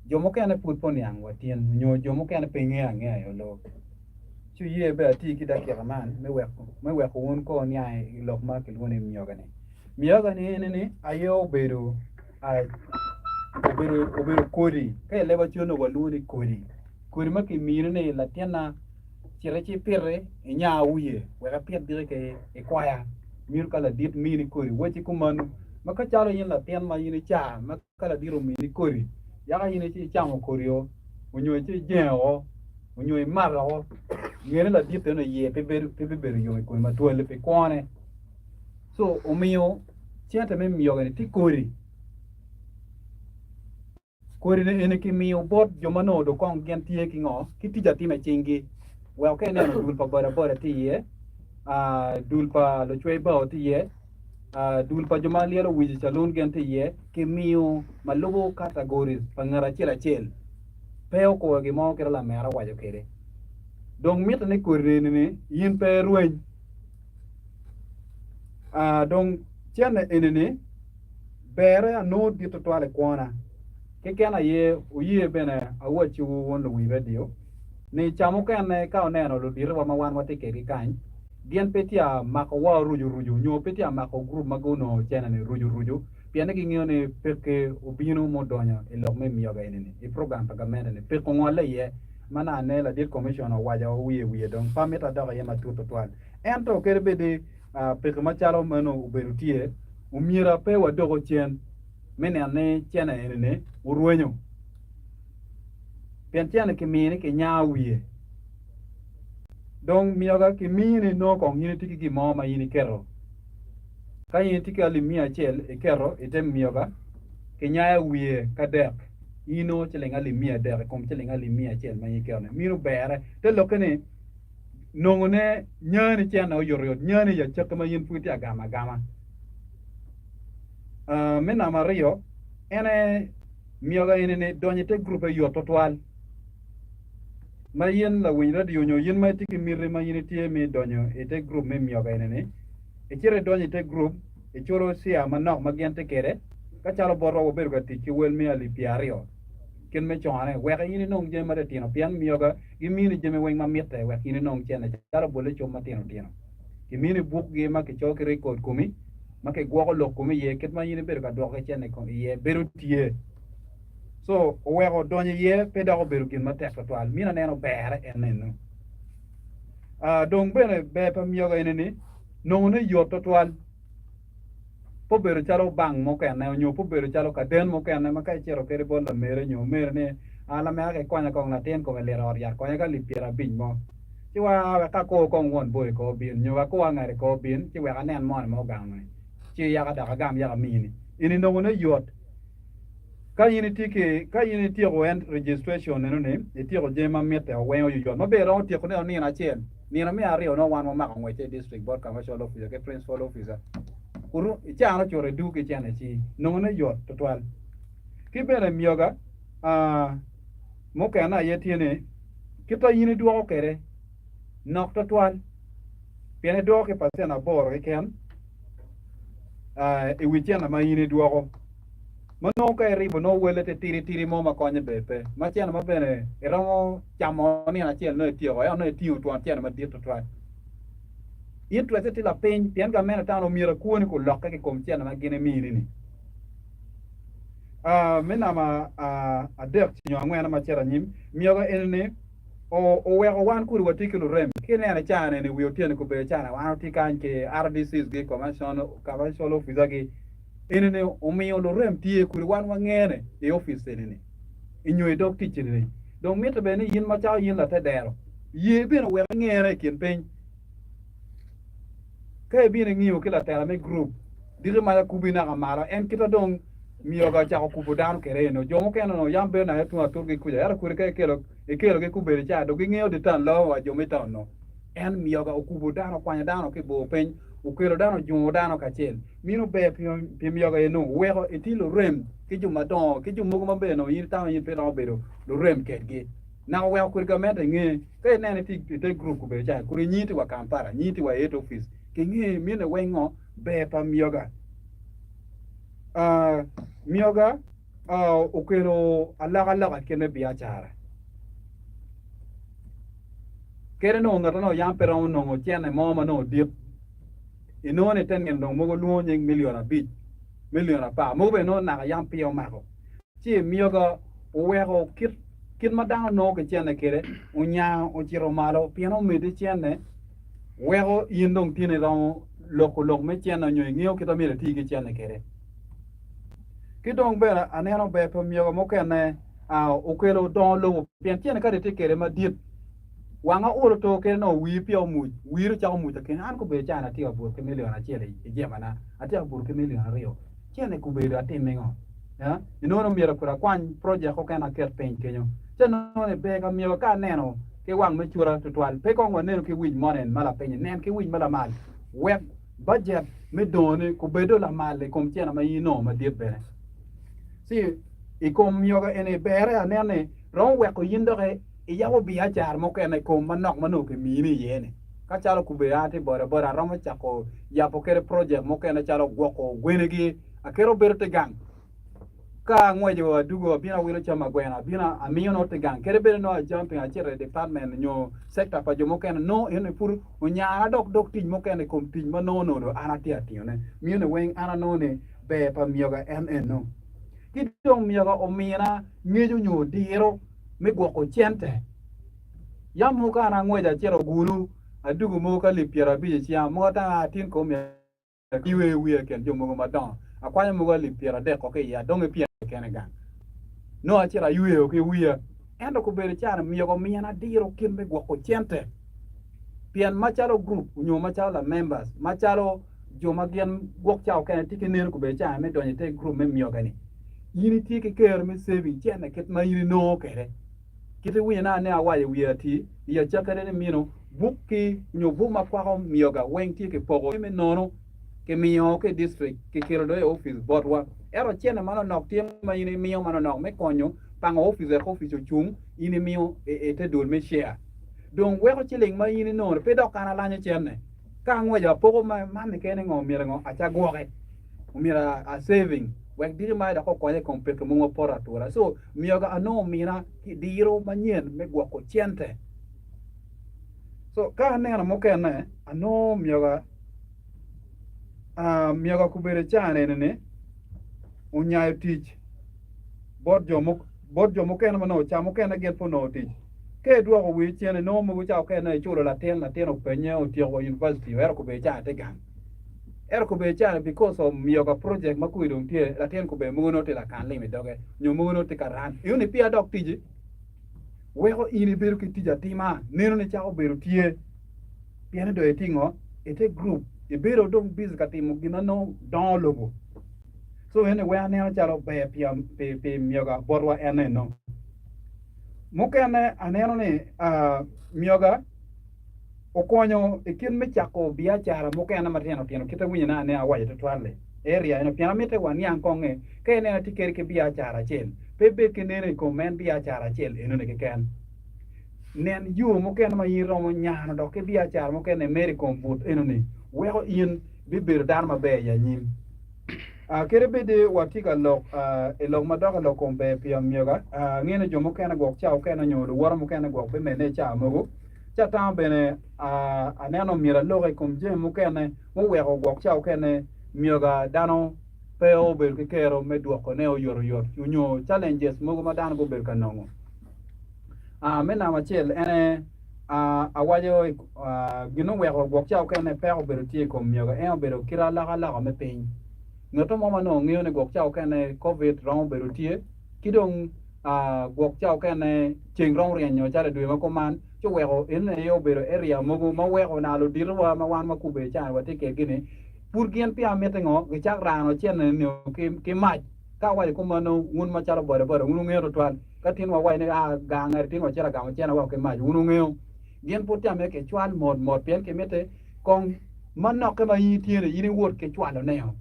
Jo mukene pud pe oniang wa tin nyo jo mukene pe ngeyo angeya i oloo. Ci wuye bene ati ki dakika man me weko wun kong wuniang i lok ma kilwongo ni myoga-ni. Myoga ni ene ni aye obedo obedo kodi ka i leb acol-li walwongo ni kodi, kodi ma kimini ni latinna. Cit ci ipiti inya wiye wek ipit diki ki ikwaya. Mito ka ladit mini kodi wacci kumanu ma ka calo in latin ma in ica ma ka ladit omini kodi yaka in ci icamo kodi o onyo ci ijengo o onyo imato o nge ni ladit eno iye pe bedo pe bibedo yom i komi matwal pi kwone. Co omiyo cente me miyogi ni tye kodi. Kodi-ni eni kimiyo bot jo ma nongo dong kong gin tye ki ngo? Ki tic atima i cinggi. Weko ka ineno dul pa bodaboda tye iye, dul pa lucwei bao tye iye, dul pa jo ma lyelo wic i calun gin tye iye, kimiyo ma lubo categories pa ngat acel acel. Pe okoyo gin mo kit ma lamera owaco kwede. Dong mitte ni kodi eni-ni in pe irweny. Dong cente eni-ni Berre anongo dit twatwal i kwona. Keken aye wuye bene awacciwu wun luwi redio ni ca mukene ka wuneno luditowa ma wan watye kwedgi kany, gin pe tye a makowa orucurucu nyo pe tye a mako gurup ma gunongo cene-ni rucurucu pien ni gingeyo ni pekki obino mudonyo i lok me myoga eni-ni i program pa gamente-ni pekki ongolle iye ma nane ladit commission owaco wiye wiye dong pe amito adok iye matut twatwal ento kadi bed ni pekki macalo meno obedo tye Omyero pe wadoko cen me neno ni cene eni-ni orwenyo, pien cene kimiyo ni kinyango wiye. Dong myoga kimiyi ni nongo kong in itye ki gin mo ma in iketo. Ka in itye ki alip miya acel iketo i te myoga, kinyayo wiye kadek, in inongo ciling alip miya adek i kom ciling alip miya acel ma in iketo-ni. Meno berre. Te lokke ni nongone nyani cene oyotoyot, nyani i acakki ma in pud itye ka gamo agama. Me namba aryo, en aye myoga eni-ni donyo i te guruppe yot twatwal. Ma in lawiny radio nyo in ma itye ki miti ma in itye me donyo i te gurup me myoga eni-ni, icito idonyo i te gurup, iculo cia manok ma gin tye kwede, ka calo botwa wabedo ka tic ki wel me alip pyeraryo. Kit me cone, wek in inong jami matitino, pien myoga gimini jami weng ma mitte wek in inong cente, calo bolle cum matino tino. Gimini bukgi ma kicoyo ki rekod komi, ma kigwoko lok komi iye, kit ma in ibedo ka dwoko ki cente iye bedo tye. Co, oweko donyo iye pe dok obedo gin matek twatwal. Mino aneno berre en eno. Dong bene ber pa myoga eni-ni, nongone yot twatwal. Pe obedo calo bank mukene nyo pe obedo calo kaden mukene ma ka icito kwede bot lamere nyo omere ni, Aa lamera ka ikonya kong latin kome lit i ot yat konya ki alip pyerabic mo. Ci wa wek akur kong won boti kor obin nyo akur angati kor obin ci wek anen moni ma ogamo-ni ci yaka dok agam yaka amini. In inongo ne yot. Ka in itye ki ka in ityeko en registration eno ni ityeko jami ma mitte weng oyoyot ma bene iromo tyeko ne nino acel nino me aryo nongo wan wamako ngwecce i district bot commercial officer ki principal officer kuru icano cuto iduu ki cene ci nongo ne yot tutwal ki bene myoga mukene aye tye ni kita in idwoko kwede nok tutwal pien idwoko ki percent aboro keken i wi cene ma in idwoko. Ma nongo ka iribo nongo welle tye tidi tidi mo ma konye bene pe. Ma cene ma bene iromo camo nino acel nongo ityeko ento nongo itingo twon cene madit tutwal. Interest tye lapiny pien gamente tamo ni omyero akwoni kulokke ki kom cene ma gin imini ni. Me namba adek nyo angwene ma cito anyim, myoga eni ni oweko wan kodi watye ki lurem. Ki ineno i caa ni wi otyeno kobedo caa ni wan watye kany ki RDCs gi, commercial officer gi. Eni-ni omiyo lurem tye kodi wan wangene i opic eni-ni nyo i dog tic eni-ni. Dong mitte bene ni in macalo in latedero, ye bene wek ingene i kin piny. Ka ibino ingiyo ki latela me gurup, diki mac akubi naka malo, en kita dong myoga ocako kubo dano kwede eno. Jo mukene onongo yam bedo naka tung aturgi kuca, ento kodi ka ikelo ikelogi kubedo ca dong gingeyo di taun loyo wa jo me taun-nu. En myoga okubo dano, okwanyo dano ki i bor piny, okelo dano ojungo dano kacel. Mino ber pi myoga eno weko itye lurem ki jo madongo ki jo mogo ma bene onongo in itamo ni in pe iromo bedo lurem kedgi. Naka oweko kodi gamente nge ka ineno itye i te gurup obedo calo kodi nyingi tye wa Kampala, nyingi tye wa head office kinge mine weng ngo ber pa myoga. Myoga okelo alokaloka i kit me biacara. Kadi nongo ngat onongo yam pe romo nongo cene mo ma nongo dit Inongo ni te nino dong mogo lwongo nying milion abic, milion apar, mogo bene nongo naka yam peya omako. Ci myoga oweko kit. Kit ma dano nongo ki cente kwede onya ocito malo pien omedde cente weko in dong tin iromo loko lok me cente nyo ingeyo kit ma myero iti ki cente kwede. Ki dong bene aneno ber pa myego mukene okelo dongo lobo pien cente kadi itye kwede madit wanga olo to kene nongo wii peya omuc wii dong cako muc akene an kobedo cani atye ka buto ki milion acel i jemana atye ka buto ki milion aryo cene kobedo atim ningo inongo ni myero pud akwany project mukene aket piny kenyo ci anongo ni ber ka myero ka aneno ki wang me cura tutwal pe kong wanenu ki wic moni ma lapiny nen ki wic ma lamal wek budget me dongoni kubedo lamal i kom cene ma in inongo madit bene ci i kom myoga eni bere aneno ni romo weko in doki iyabo biacara mukene i kom manok ma nongo kimini iye ni ka calo kubedo an atye boda boda aromo cako yabo kede project mukene calo gwoko gwenigi aketo bedo te gang ka angweco adugo abino awilo cam agweno abino amiyo nongo te gang kede bed nongo a jumping acito i department nyo sector pa jo mukene nongo eno ni pud onyara dok dog tic mukene i kom tic ma nongo onongo dong an atye atiyone miyo ni weng an anongo ni ber pa myoga en eno ki dong myoga omina ngeco nyo diro me gwoko cente. Yam mogo ka an angweco acito Gulu, adugo mogo ka alip 50 i cinga, mogo atanga atin kong myero aywe wiya i kin jo mogo madongo, akwanyo mogo alip 30 ko ki iye, adong ki pyeraryo keken i gang. Nongo acito ayweyo ki wiya. Ento kobedo cani myero omina diro kit me gwoko cente, pien macalo gurup nyo macalo lamembers, macalo jo ma gin gwok cawa okene tye ki neno kobedo cani me donyo i te gurup me myoga-ni, In itye ki kero me saving cente kit ma in inongo kwede. Kit iwinyo na ane awaco i wiye ati i acakkine ni mino buk ki nyo buk ma kwako myoga weng tye ki poko me nono ki miyo ki i district ki kelo dong i office botwa. Ento cente manonok tye ma in imiyo manonok me konyo pango office wek office ocung in imiyo i te dul me share. Dong weko ciling ma in inongo ni pe dok kan alanyo cente. Ka angweco apoko man ni kene ngo myero ngo aca gwoke. Omyero a saving wek diki ma dok okonya i kom peki mogo ma poto atura. So myero anongo omina ki diro manyen me gwoko cente. So ka aneno mukene anongo myero myero kobedo ca eni ni onyayo tic bot jo bot jo mukene ma nongo ca mukene gin pe onongo tic. Ka idwoko wii cen inongo mogo ca mukene iculo latin latin openye otyeko wa university ento kobedo ca tye gang. Ento kobedo cani because of miyoga project ma kwi dong tye latin kobedo mogo nongo tye lakan lim i doge nyo mogo nongo tye ka ran eno ni peya dok tici weko in ibedo ki tic atima neno ni cako bedo tye pien ni dong itye ngo ite group ibedo dong busy ka timo gin ma nongo dongo lobo so eni weng aneno calo ber pi miyoga botwa en eno mukene aneno ni miyoga okonyo i kit me cako biacara mukene matino tino kit awinyo ne ane awaco tutwal-li area eno pien amite waniang kong ni ka ineno atye kede ki biacara acel pe ibed ki neno i kom en biacara acel enoni keken nen yo mukene ma in iromo nyano dok ki biacara mukene imedo i kom but enoni weko in bibedo dano maber i anyim. Kadi bed ni watye ka lok i lok madok i lok kom ber pi amyoga, angeyo ni jo mukene gwok ca okene nyo luwote mukene gwok bimedde i cawa mogo. Ci atamo bene aneno myero alok i kom jami mukene muweko gwok ca okene myoga dano pe obedo ki kero me dwokone oyotoyot nyo challenges mogo ma dano gubedo ka nongo. Me namba acel en aye awaco gin oweko gwok ca okene peko obedo tye i kom myoga en obedo kit alokaloka me piny. Ngat mo ma nongo ngeyo ni gwok ca okene covid romo bedo tye ki dong gwok ca okene ceng romo ryenyo calo i dwe ma kuman ci oweko eno aye obedo area mogo ma weko naka luditowa ma wan wakube i cani watye kwedgi ni pud gin peya mitte ngo gicak rano cene ni ki mac. Ka awaco kumeno, wun macalo bodaboda wun wungeyo twatwal. Ka tin wawaco ni, 'Aa, gang eri tin wacito agamo cene woko ki mac,' wun wungeyo. Gin pud tye ki cwal mot mot pien kimiti kong manokke ma in itye-ni in iwot ki cwaloneo.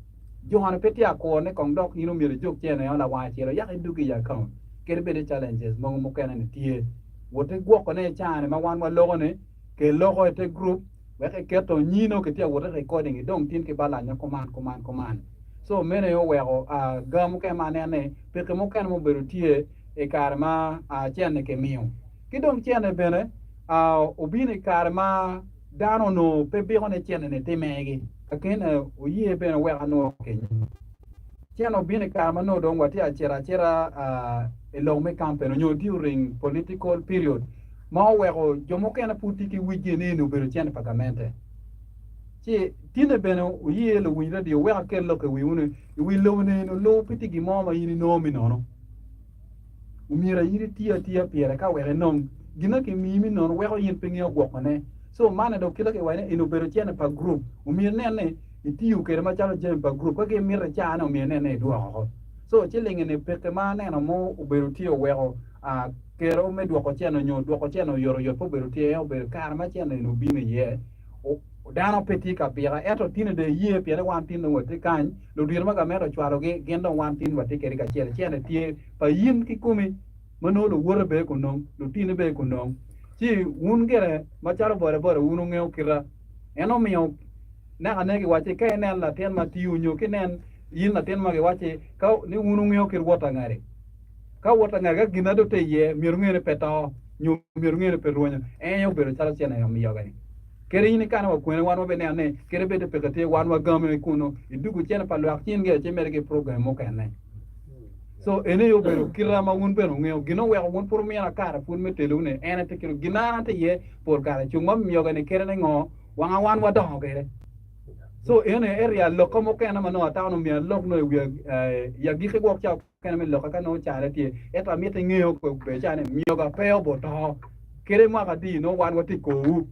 Jo-ni pe tye akur ni kong dok in omyero ijuk ceneo lawang acel oyak iduggi i akaunt. Kadi bed ni challenges mogo mukene-ni tye, wot igwokone i caa-ni ma wan waloko-ni, keloko i te gurup wek iketo nyino kitye ka wot i recording idong tin ki balany kuman kuman kuman. So meno aye oweko ga mukene ma aneno ni peke mukene ma obedo tye i kare ma cene kimiyo. Ki dong cene bene obino i kare ma dano onongo pe biko ni cene ni timegi. Lakene oye bene wek anwo kenyo. Cene obino i kare ma nongo dong watye acito acita.
i lok me kampen onyo during political period ma oweko jo mukene pud tye ki wicgi ni eni obedo cente pa gamente. Ci tine bene wuye luwiny radio wek akel lok i wiwu ni i wi lobo ni eni olubo pe tye gin mo ma in inongo me nono. Omyero in iti atiya pire ka wek inong gin ma kimiyi me nono weko in pe ingeyo gwokone. So man dong kite kiwaco ni eni obedo cente pa gurup omyero inen ni itiyo kwede macalo jami pa gurup ka gin mito icane omyero inen ni idwoko oko. So cilingi ni peke ma aneno mo obedo tye oweko kero me dwoko cente nyo dwoko cente oyotoyot pe obedo tye obedo kare ma cente eni obino iye dano pe tye ka pika ento tini dong iye pien ni wan tin dong watye kany ludito ma gamente ocwalogi gin dong wan tin watye kwede kacel cente tye pa in kikomi ma nongo luwote bene kunong lutini bene kunong ci wun gire macalo boda boda wun wungeyo kita en omiyo Naka-ne giwacci, Ka inen latin ma tiyo, nyo ka inen in latin ma giwacci ka ni wun wungeyo kit wot angari, ka wot angari ka gin adote iye, myero wunge ni pe to, nyo myero wunge ni pe rwenyo. En aye obedo calo cene amiyoga-ni. Kadi in ikane wa kwene, wan wabineno ni kadi bed ni peke tye, wan wagame kunu i dugu cene pa lwak cin gi ci imedde ki program mukene. So eni aye obedo kita ma wun bene wungeyo. Gin oweko wun pud wumina kare pud me telowu ni en aye tye kit gin an atye iye pol kare cung ma miyoga-ni kite ni ngo? Wanga wan wadongo kwede. So ene area lokka mukene ma nongo atamo ni omyero alok nongo i wi i agikki gwok ca mukene me lokka ka nongo cale tye ento amito ingeyo ber ca ni myoga pe obuto kede mwaka adi nongo wan watye i korwu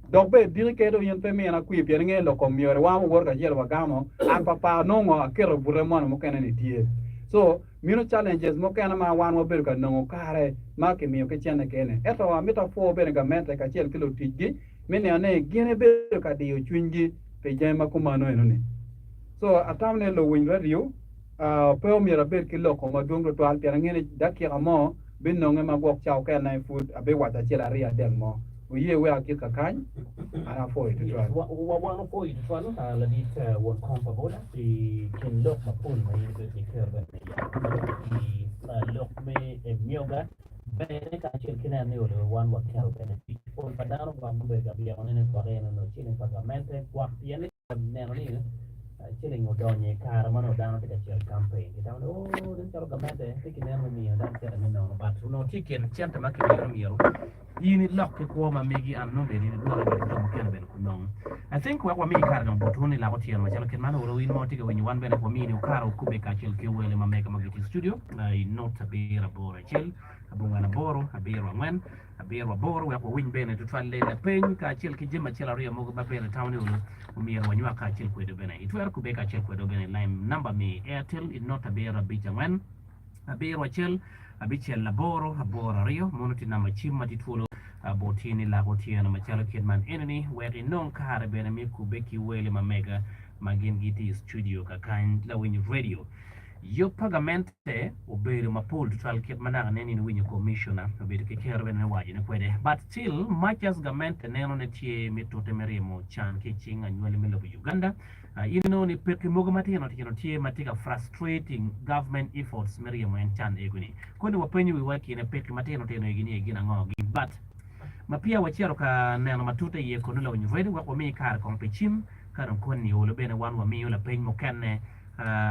dok bene diki kede dong in pe imina kwir pien ingeyo lok kom myero wan wawoto kacel wagamo an pa par nongo aketo bute moni mukene ni tye so mino challenges mukene ma wan wabedo ka nongo kare ma kimiyo ki cente kene. Ento amito apwo bene gamente kacel ki luticgi me neno ni gin ebedo ka diyo cwinygi pi jami ma kumano enoni. So atamo ni luwiny radio pe omyero abed ki loko madwong tutwal pien angeyo ni dakika mo binonge ma gwok ca okene pud abiwaco acel aryo adek mo. Wuye wek agik kakany, an apwoyo tutwal.
Wan wapwoyo tutwal ladit won kom pa boda pi kin lok mapol ma in ibedo ki kero bene me yabo ma lubbe ki lok me emyoga bene kacel ki neno ni olo wan waketo bene tic pol pa dano gwok gubedo ka byeko ni gwok en onongo ciling pa gamente gwok pien ni neno ni ciling odonyo i kare ma onongo dano tye ka cito i kampen gitamo ni oo nen calo gamente tye ki neno me miyo dano cente me nono but onongo tye i kin cente ma kimiyo ni myero In ilok ki kwo ma megi and nongo bene in idwoke bene ki jo mukene bene kunong. I think wek wami kare dong botwu ni lak otyeno macalo kit man olo in ma watye ka winyo wan bene wamini kare wukube kacel ki wele ma mega ma gitye i studio i not abiro aboro acel abongwen aboro abiro angwen abiro aboro wek wawiny bene tutwalle lapeny kacel ki jami acel aryo mogo ma bene tamo ni olo omyero wanywak kacel kwede bene. Itwero kube kacel kwedwa bene i line namba mi Airtel i not abiro abic angwen abiro acel abicel aboro aboro aryo mono tye namba cim ma tye twolo boti ni lak otyeno macalo kit man enini wek inong kare bene me kubbe ki wele ma mega ma gin gitye i studio kakany lawiny radio. Yub pa gamente obedo mapol tutwal kit ma naka nen in iwinyo commissioner obedo ki kero bene me waco ne kwede but still much as gamente neno ne tye me tute me ryemo can ki icing anywali me lobo Uganda In inongo ni pekki mogo matino tino tye ma tye ka frustrating government efforts me ryemo en can ego ni. Koni wapenyo wiwa i kine pekki matino tino egi ni gin ango gi but ma peya wacito ka neno matute iye kono lawiny ready wek wami kare kong pi cim ka dong koni olo bene wan wamiyo lapeny mukene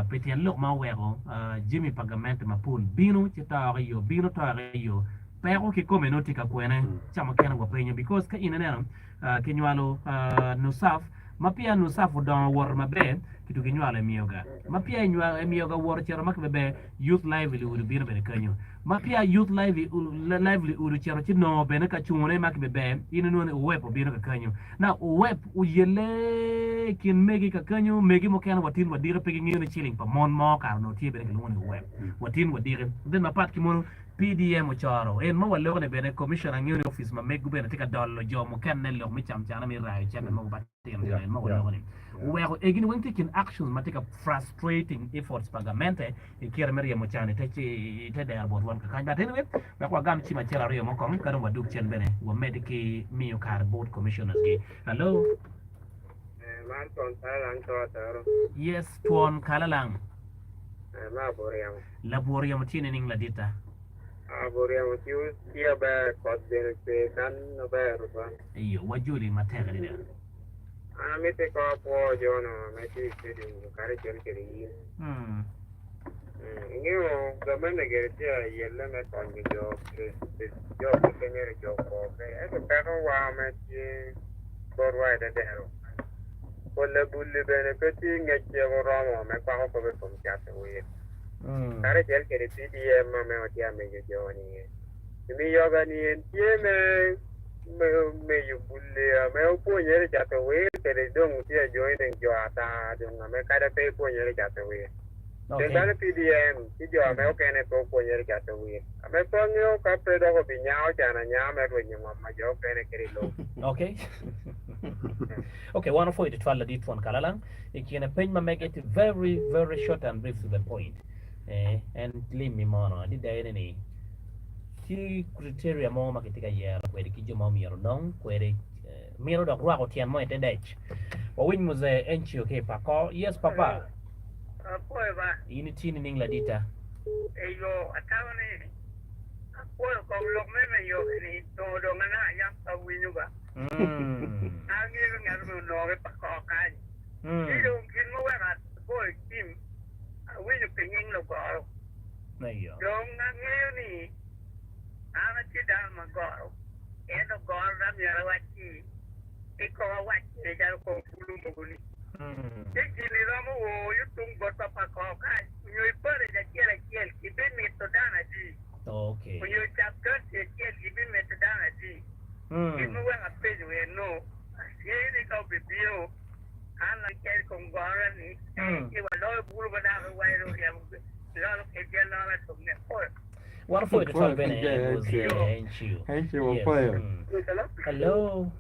pi tyen lok ma oweko jami pa gamente mapol bino ci toko iyo bino toko iyo peko kikome nongo tye ka kwene ca mukene wapenyo because ka in ineno kinywalo Nusaf Ma peya Nusaf odongo owoto maber, kitugo inywalo Emioga. Ma peya Emioga owoto ocito ma kibeber, Youth Livelihood obino bene kenyo. Ma peya Youth Livelihood ocito ci nongo bene ka cungone ma kibeber, in inongo ni UWEP obino ka kenyo. Now UWEP oyelle i kin megi ka kenyo, megi mukene watin wadiki pe gingeyo ni ciling pa mon mo kara onongo tye bene kilwongo ni UWEP. Watin wadiki. Then mapat ki mono, PDM ocoro en ma waloko ni bene commissioner angeyo ni office ma mego bene tye ka dolo jo mukene lok me camcana me rayo cente mogo matino tino en ma waloko ni oweko egi ni weng tye kin actions ma tye ka frustrating efforts pa gamente i kite me ryemo can ite ite dero bot wan kakany but anyway wek wagam cim acel aryo mo kong ka dong wadug cen bene wamedde ki miyo kare bot commissioners gi hello.
Man twon kalalang to atero.
Yes twon kalalang.
Ma aburyemo.
Labwor ryemo tye nining laditta?
Aburyemo tye tye aber kot bene ocwer kan aber tutwal.
Iyo, wajoli matek adada.
An amiti ko apwo jo no ma tye i studio karacel kede in. Ingeyo gamente gire tye ka yelle me konyo jo jo ma pe myero jo okwo kwede ento peko wa ma tye botwa i te dero pol labulli bene pe tye ngec muromo me kwako kop i kom cato wil karacel kwede PDM ma meno tye ka miyo jo-ni Miyoga ni en tye me miyo bulli ame opwonyere i cato wil kede dong tye ka joining jo ata dong ame kada pe epwonyere i cato wil. Pien calo PDM ki jo ame okene pe opwonyere i cato wil. Ame pe angeyo ka pe dok obinyao can anya me rwenyo ngom ma jo okene kede i lobo.
Okay. Okay, wan opwoyo tutwal ladit twon kalalang. I kine peny ma mege tye very very short and brief to the point. Eh, en limmi mono adida ene ni Tye criteria mo ma kitye ka yero kwede ki jo ma omyero onong kwede mito dok rwako tyen mo i te dec. Wawiny Muzee Encio ki i Pakor. Yes papa.
Apwoyo ba.
In itye nining ladita?
Eyo, atamo ni apwoyo kom lok me meyogi ni onongo dong anaka yam pe awinyo ba. Angeyo ngat ma onongo ki Pakor kany. Ci dong gin muweko agoyo cim awinyo pi nying lugoro. Dong angeyo ni an atye dano ma goro, ento gorona myero awacci ki kong awac kwede calo kong bulu mogo-ni. Ci gin-ni romo o yo tung bot pa kor kany nyo i paric acel acel gibimito dano adi, nyo i cab-county acel gibimito dano adi. Gin ma weko apenyo en-nu, angeyo ni ka obibino, An acel i kom gorona-ni, ci waloyo bulu ma dako iwaco ni oryemo lolo kwedgi alola i kom nget pol.
Wan opwoyo tutwal bene Muzee Enchiu.
Enchiu wapwoyo.
Hello.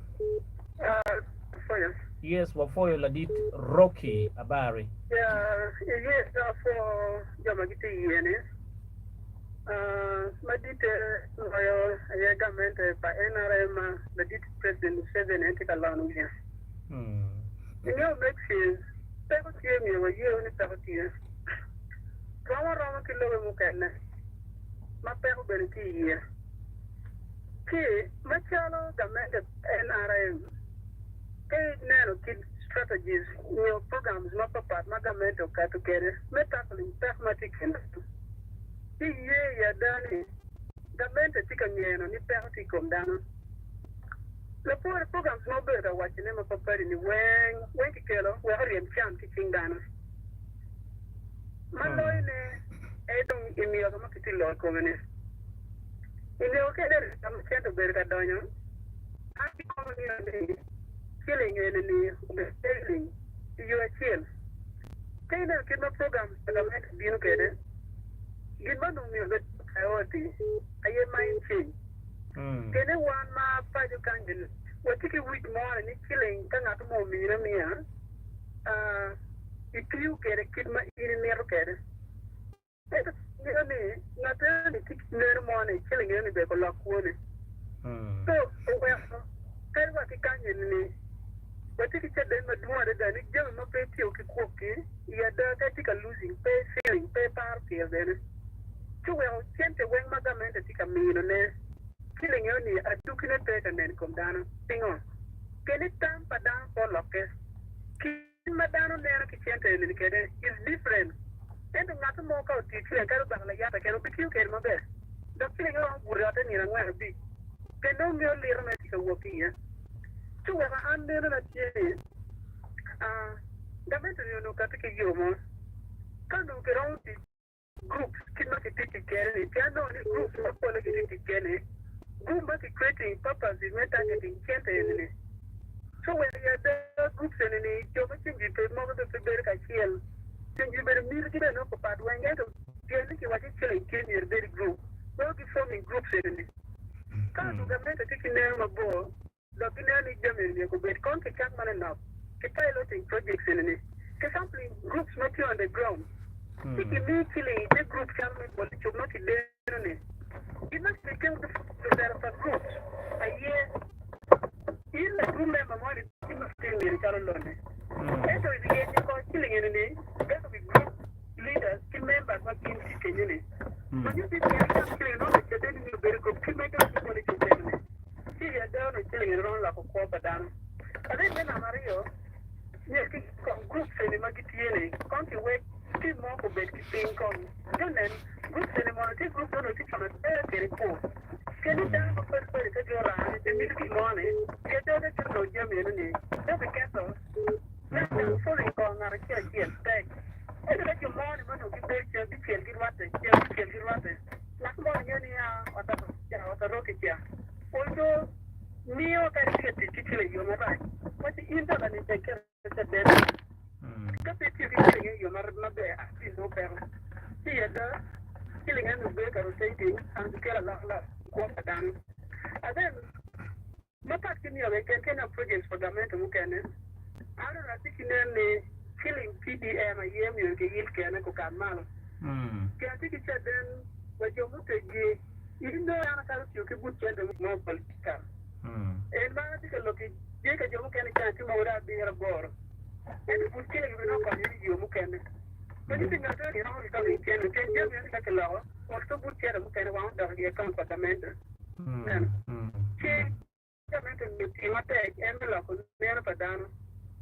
Yes, wapwoyo ladit Rocky Abari.
Yes, apwo jo ma gitye i iye ni. Maditte loyo aye gamente pa NRM ma ladit President Museveni en tye ka lono wiye. Ingeyo Maxine, peko tye myero wayeu ni peko tye. Rom aroma ki lobe mukene ma peko bene tye iye. Ci macalo gamente pa NRM, ka ineno kit strategies nyo programs mapapat ma gamente oketo kwede me tackling peko ma tye i kin dano, ci iye i ada ni gamente tye ka ngeno ni peko tye i kom dano. Lapore programs ma obedo ka wacone ma papadi ni weng weng kikelo wek oryem can ki cing dano. Ma loyo ne aye dong i myoga ma kitye lok i kome ni. I nio ka ineno ka ma cente obedo ka donyo, an kikoma angeyo ni ciling eni ni obedo failing i yo acel. Ka ineno kit ma programs pa gamente bino kwede, gin ma onongo myero obed top priority aye mine change. Kene wan ma paco kany bene watye ki wic mo ni ciling ka ngat mo omini amiya, itiyo kwede kit ma in imito kwede. Ento ingeyo ni ngat eno-ni tye ki neno mo ni ciling eno-ni ber olok kwone. So oweko kadi wa ki kany eni-ni watye ki caden madwong adada ni jami ma pe itiyo ki kwok-ki i ada ka itye ka losing pe i feeling pe iparo pire bene. Ci oweko cente weng ma gamente tye ka minone ci lingeyo ni adukine pe ka nen i kom dano. Pingo? Pien ni tam pa dano pe olokke. Kit ma dano neno ki cente eni kede is different. Ento ngat mo ka otiyo ciling kadi obako layata kene obitiyo kede maber. Dok cilinge romo buto i otte nino angwen abic pien nongo ngeyo lito ma etye ka wok ki iye. Ci oweko an nenona tye ni, ah, gamente ni onongo kati ki yo mo. Ka onongo kiromo tic Groups kit ma kitye tic kede ni pien anongo ni groups ma pole gitye tic kede ni group ma ki creating purposes me targeting cente eni ni so wek i ada groups eni ni jo ma ceng pe mogo bene pe bedo kacel ceng bedo miti gi bene nongo papat weng ento pien ni ki waco ciling tye myero ibed i group weko gi forming groups eni ni ka onongo gamente tye ki neno mabor Dok gineno ni jami eni myero gubed kong ki cak manonok ki piloting projects eni ni ki sampling groups ma tye on the ground ci ki mii ciling ite group calo me bolo cuk ma ki deno ni. Gin ma ki timo ki lutelo pa groups aye in la group member mo ni gin ma ki timo myero calo lone ento i yenyo kong ciling eni ni bedo wi group leaders ki members ma gin tye kenyo ni ma nyuto ni myero icam ciling nongo caden ni obedo kop kit ma idongo ki bolo cuk eni ni. Ci i ada onongo ciling eni romo loko kwo pa dano. Lanen me namba aryo, myero ki kong groups eni ma gitye ni kong ki wek. Tim mo obed ki piny kong. Jo nen, groups eni mono tye group ma onongo tye ka maber kede kwo. Kadi dano mapadi padi ka gin orane pe mito gin mo ni, pien dong ka gin onongo jami eno ni, pe biketo me dong following kor ngat acel acel tek. Ento ka jo mo ni ma onongo gibedo cen bicel girwatte, cen bicel girwatte, ngat mo ni ngeyo ni a ot ca, ot aroki ca. Although miyo kadi tye ka tic ki ciling i yo marac, waci in dong lani tek kene. Caden ka pe itiyo ki ciling i yo maber ci inongo peko. Ci i ada, ciling eni obedo ka rotating and kelo alokaloka i kwo pa dano. Aden, mapat ki miyo keken ki neno projects pa gamente mukene, an onongo atye ki nen ni ciling PDM aye myero kiyil kene gukat malo. Pien atye ki caden wa jo muteggi, in nongo an akato tiyo ki but cente mo political. En ma atye ka lok i tye ka jo mukene can tye mogo dong abiro aboro ento pud ciling bene okonyo i yo mukene. Pe gitye ngat eni romo ki kalo i cente pien jami eni ka kiloko ot ka but cente mukene wang odok i account pa gamente. Ineno? Ci gamente myero oti matek en me loko neno pa dano.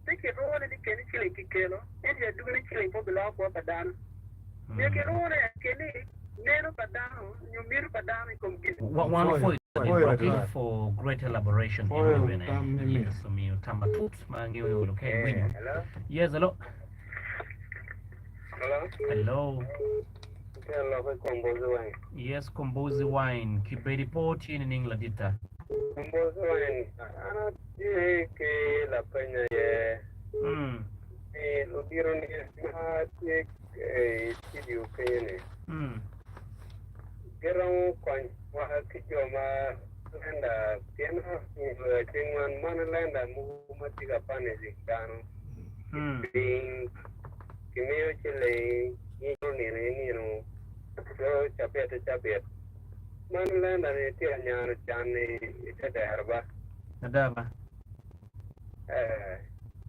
Pe kirune ni keni ciling kikelo ento i adugine ciling pe obiloko kwo pa dano. Myero kirune keni neno pa dano nyo miti pa dano i kom gin.
Wan
Pwoyo.
opwoyo David
Pwoyo
Rocky
adada.
for great elaboration
Pwoyo
eno bene.
tam me mit.
Yes, omiyo tam matut ma angeyo ni olo ka
Eh,
iwinyo.
hello?
Yes, hello.
Hello?
Hello.
Itye lok i Kombozi Wine.
Yes, Kombozi Wine. Kibedi po tye nining laditta?
Kombozi Wine, an atye ki lapeny aye
Mm.
ni ludito ni ma tye i studio kenyo-ni
Mm.
giromo konyowa ki jo ma lenda pien onyo ceng man man lenda mogo ma tye ka punishing dano
Mm.
piny kimiyo ciling nino nino ki nino calo cabit ki cabit man lenda ni tye ka nyano can i te dero ba.
Ada ba.
Ee,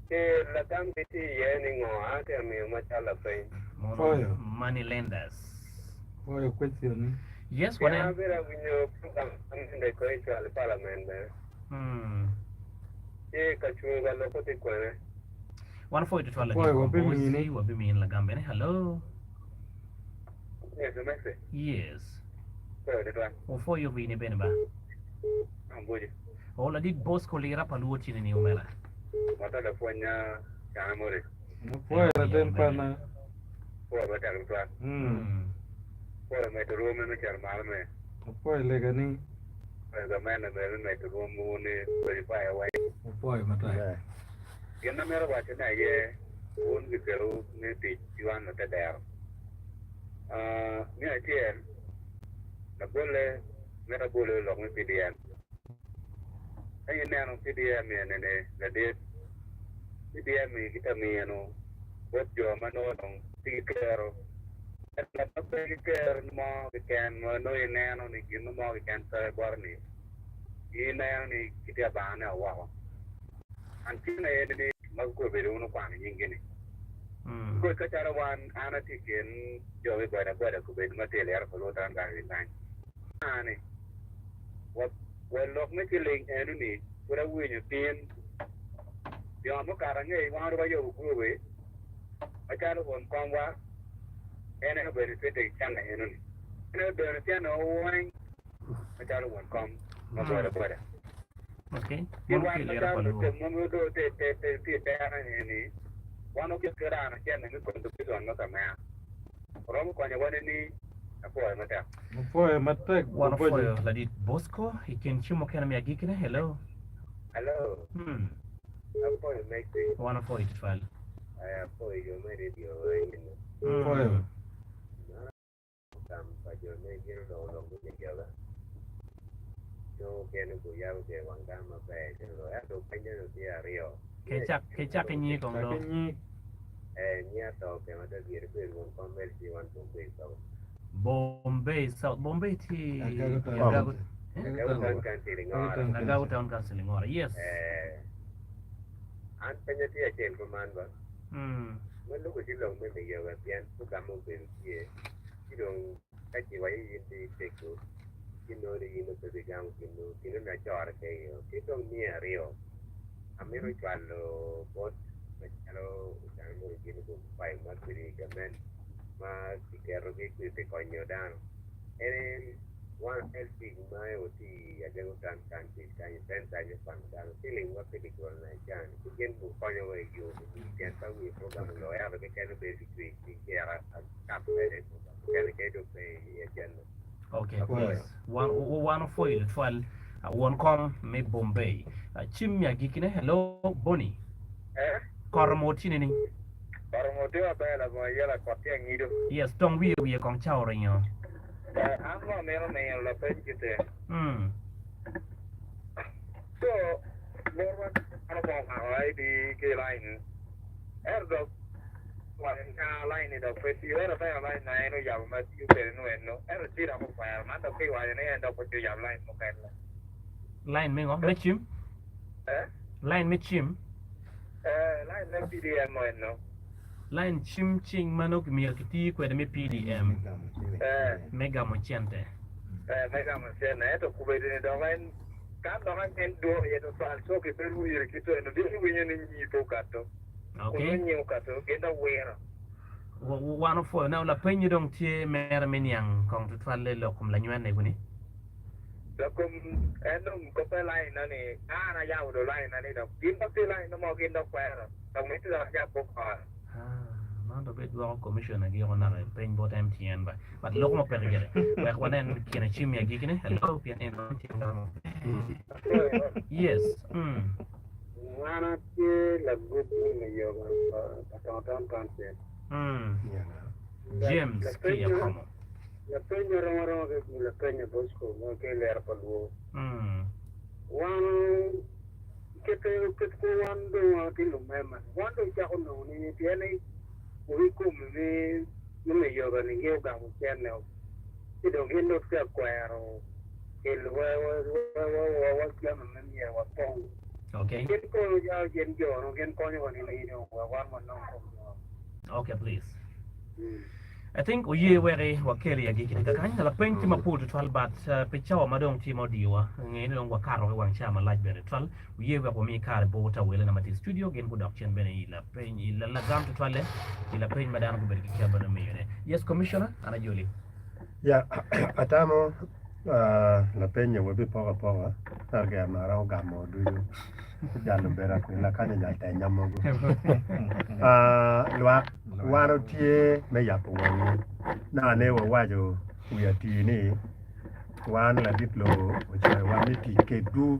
ci lagam gi tye iye ni ngo? An atye ka miyo macalo lapeny.
Mono
Pwoyo.
money lenders.
Pwoyo question ni.
Yes,
Pien
wanen.
abedo awinyo program ma nende ko icwalo i parliament bene.
Mm.
Ci ka cungo ka loko tye kwene.
Wan pwoyo tutwal ladit
Pwoyo
Kombozi,
wabimini.
wabimini lagam bene. Hello.
Yes, Mercy.
Yes.
Pwoyo tutwal.
Wapwoyo bini bene ba.
Ambuji.
Oh ladit Bosco lira pa luo tye nining omera?
Moto lapwonya cana mori.
Apwoyo latin kwana.
Pwoyo matek tutwal. Pwoyo medo rwome me cito malo me.
Apwoyo legani.
Pwoyo gamente bene me medo rwomwu ni qualify weng.
Apwoyo matek.
Gin ma amito wacone aye wun kikelowu me tic ki wan lutedero. Me acel, labolle mito abolo lok me PDM. Ka ineno PDM eni ladit, PDM ni kitye ka mino bot jo ma nongo dong tye ki kero. Ento ngat ma pe ki kero mo keken ma nongo ineno ni gin mo keken pe bote ni, ineno ni kitye ka bangone woko. And tyen aye ni ma gubedo wun wukwano nyinggi ni. Kodi ka calo wan, an atye i kin jo me boda boda kobedo ma tye i liro pa Lutheran Gallery kany. Ni, wa lok me ciling eno ni pud awinyo tin. Jo mukato angec wan dong wayubo gurup macalo won komwa en aye obedo tye i cana eno ni. En aye odono cene weng macalo won kom ma boda boda.
Okay.
Ki
Mono
wan
ki lira
macalo
pa luo.
lutim ma odong tye i tere eni wan okit ki rano cene me contribution me kamea. Oromo konyowa nining? Apwoyo matek.
Apwoyo matek
Wan
Obojo.
opwoyo ladit Bosco i kin cim mukene me agikkine. Hello.
Hello. Apwoyo Mercy.
Wan opwoyo tutwal.
Aya apwoyo jo me radio weng.
Apwoyo.
Mano tam pa jo me gin oloko lok me joga. Nongo gin guyabo gire wang dano maber. Ento penyo ni tye aryo.
Ke cak inyi kong
Cak
do.
inyi.
Ee, nya to kema da gire bedo won kom LC one Bombay South.
Bombay South. Bombay tye
Agago Town
Agago.
Council.
Eh?
Agago Town Council i Ngora.
Agago Town Council i Ngora. Yes.
Ee, an penya tye acel kuman ba.
Mm.
Ma lubo ci lok me miyoga pien program obedo tye ci dong ka ci waco in dong iteggo ci nongo ni in dong pe bigamo gin mo gin onongo acore pe iyo ki dong miya aryo amito cwalo bot macalo ocano mono gin gufayo ma kwede i gament. ma kiketogi pi konyo dano. En aye wan LC ma aye watye i Agengo Town Council kany i centa me kwano dano ciling wa pe kiculo na i caa ni ci gin gukonyowa i yo me miyo pien pe awinyo program oloo ento keken obedo ki cwer cwiny ci eka akap kwede i program mukene kadi dong pe i agenda.
Okay, please. Wan wan opwoyo tutwal won kom me Bombay. Cim me agikkine, hello Bonnie.
Eh?
Kot omo tye nining?
Kot omo tye maber labongo ayela kot tye angido.
Yes, tong wiye wiye kong ca oringo.
Eh, an ma amito miyo lapeny kite.
Mm.
So, botwa dano mo omako ID ki line, ento dok owaco ni aa line ni dok pe tiyo, ento aneno line na en oyabo ma tiyo kwede nu eno, ento ci dok okwero man dok ki waco ni en dok pe oyab line mukene.
Line me ngo? Me cim?
Eh?
Line me cim?
Eh, line me PDM eno.
Line cim cing ma nongo myero kiti kwede me PDM
Eh.
me gamo cente.
Eh, me gamo cente. Ento kubedi ni dok en kan dok en dwoko iye tutwal so kibedo wire ki to eno gin giwinyo ni nyi pe okato.
Okay.
Kun nongo nyi okato gin dok wiro.
Wan opwoyo. Now lapenyi dong tye mere me niang kong tutwalle lok kom lanywen ego ni.
Lakom en dong kope line na ni an ayabo do line na ni dok gin dok tye line na mo gin dok kwero dok miti dok ayab bok ot.
Ah, man dong bed dwoko commissioner giko naka peny bot MTN ba. But loko ma peke gire. Wek wanen kine cim i agikine. Hello, pien en dong tye ngamo. Yes. Mm.
An atye lagup me yoga pa Tonton Township.
Mm. James ki Akomo.
Lapeny ma rom aroma ki lapeny pa Bosco ma ki lero pa Lwo. Wan kit kit kwo wan dong watye lumema ni wan dong cako nongo ni pien ni obi kome me me yoga ni gi ogamo cene o ci dong gin dong tye ka kwero kelo wa wa wa jami me myero wa pong.
Okay.
Gin kono calo gin jo no gin konyo wa ni dong wek wan wanong kom jo.
Okay please. I think oye weki wakel i agikki ni kakany. Lapeny tye mapol tutwal but pi cawa ma dong tye ma odiyowa, nge ni dong wakato ki wang cawa malac bene tutwal. Oye wek wami kare bot awelena ma tye i studio gin gudok cen bene i lapeny i lagam tutwalle i lapeny ma dano gubedo ki kiya bene miyone. Yes Commissioner, an ajoli.
Ya, atamo lapenye wabipoko apoka ento gin aromo gamo ducu. Jalo obedo akwila kany onyal tenya mogo. Lwak wan otye me yabo wangwu. Naka ne wawaco wi atir ni wan ladit lobo ocoyowa me tic kedwu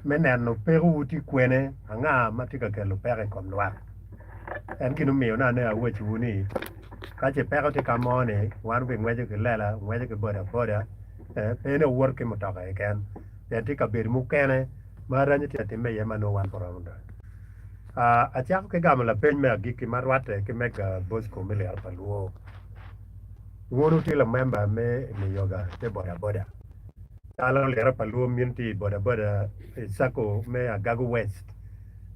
me neno pekowu tye kwene, anga ma tye ka kelo peko i kom lwak. En gin omiyo naka ne awacowu ni ka ce peko tye ka mo ni wan wubingweco ki lela, wungweco ki boda boda pe ni wuwoto ki mutoka keken pien tye kabedo mukene ma aranyi tye ka timme iye ma nongo wan pe waromo donyo. Acako ki gamo lapeny me agikki ma rwatte ki mega Bosco me liro pa Luo. Wunu tye lamemba me Miyoga te bodaboda. Calo liro pa Luo mini tye i bodaboda i cako me Agago West,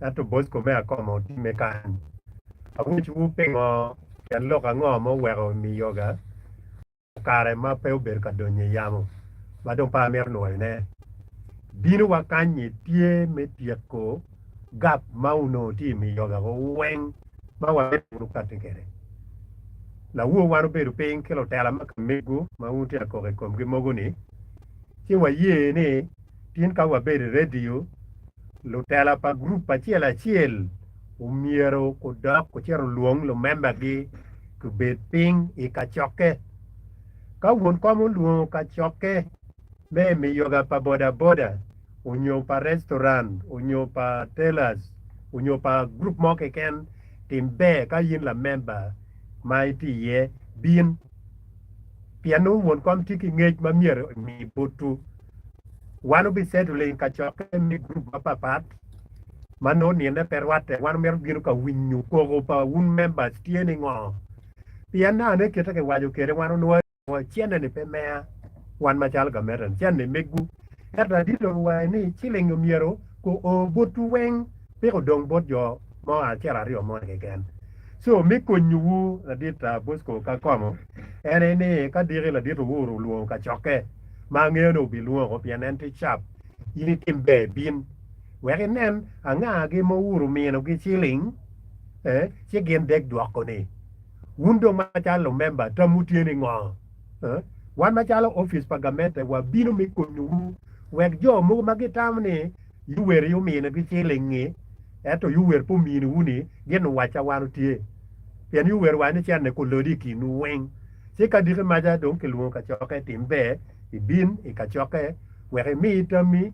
ento Bosco me Akomo tye me kany. Awecwu pingo tyen lok ango ma oweko Miyoga kare ma pe obedo ka donyo i yamo ma dong pe amito nwoyone. Bino wa kany-nyi tye me tyeko gap ma onongo tye i miyoga-gu weng ma wamito wunu kati kwede. Lawor wan obedo piny ki lutela ma ka mego ma wun wutye ka koko i komgi mogo-ni, ci waye ni tin ka wabedo i redio, lutela pa gurup acel acel omyero gudok gucit olwong lumembagi gubed piny i kacokke. Ka won kom olwongo kacokke me miyoga pa bodaboda onyo pa restaurant onyo pa tellers onyo pa gurup mo keken, tim ber ka in lamemba ma itye iye, bin. Pien nongo won kom tye ki ngec ma myero emi botwu. Wan obisettling kacokke me gurup mapapat ma nongo nine pe rwatte. Wan omito bino ka winyo koko pa wun members tye ni ngo. Pien ane kite kiwaco kwede wan onwoyo cene ni pe meya wan macalo gamente ni cene ni megwu. Ento adit owaco ni ciling omyero ko o botwu weng piko dong bot jo mo acel aryo mo keken. So me konyowu ladit Bosco Kakomo en aye ni ka diki ladit Owuru olwongo kacokke ma angeyo ni obilwongo pien en tye cap in itim ber bin wek inen angagi ma Owuru ominogi ciling eh, ci gin dek dwoko ni. Wun dong macalo lumemba tamwu tye ni ngo? Wan macalo opic pa gamente wabino me konyowu wek jo mogo ma gitamo ni Yoweri ominigi ciling-ngi ento Yoweri pe ominiwu-ni gin owacca wan otye. Pien Yoweri owaco ni cente kulodi i kinwu weng. Ci ka diki maca dong kilwongo kacokke, tim ber ibin i kacokke wek imi tammi.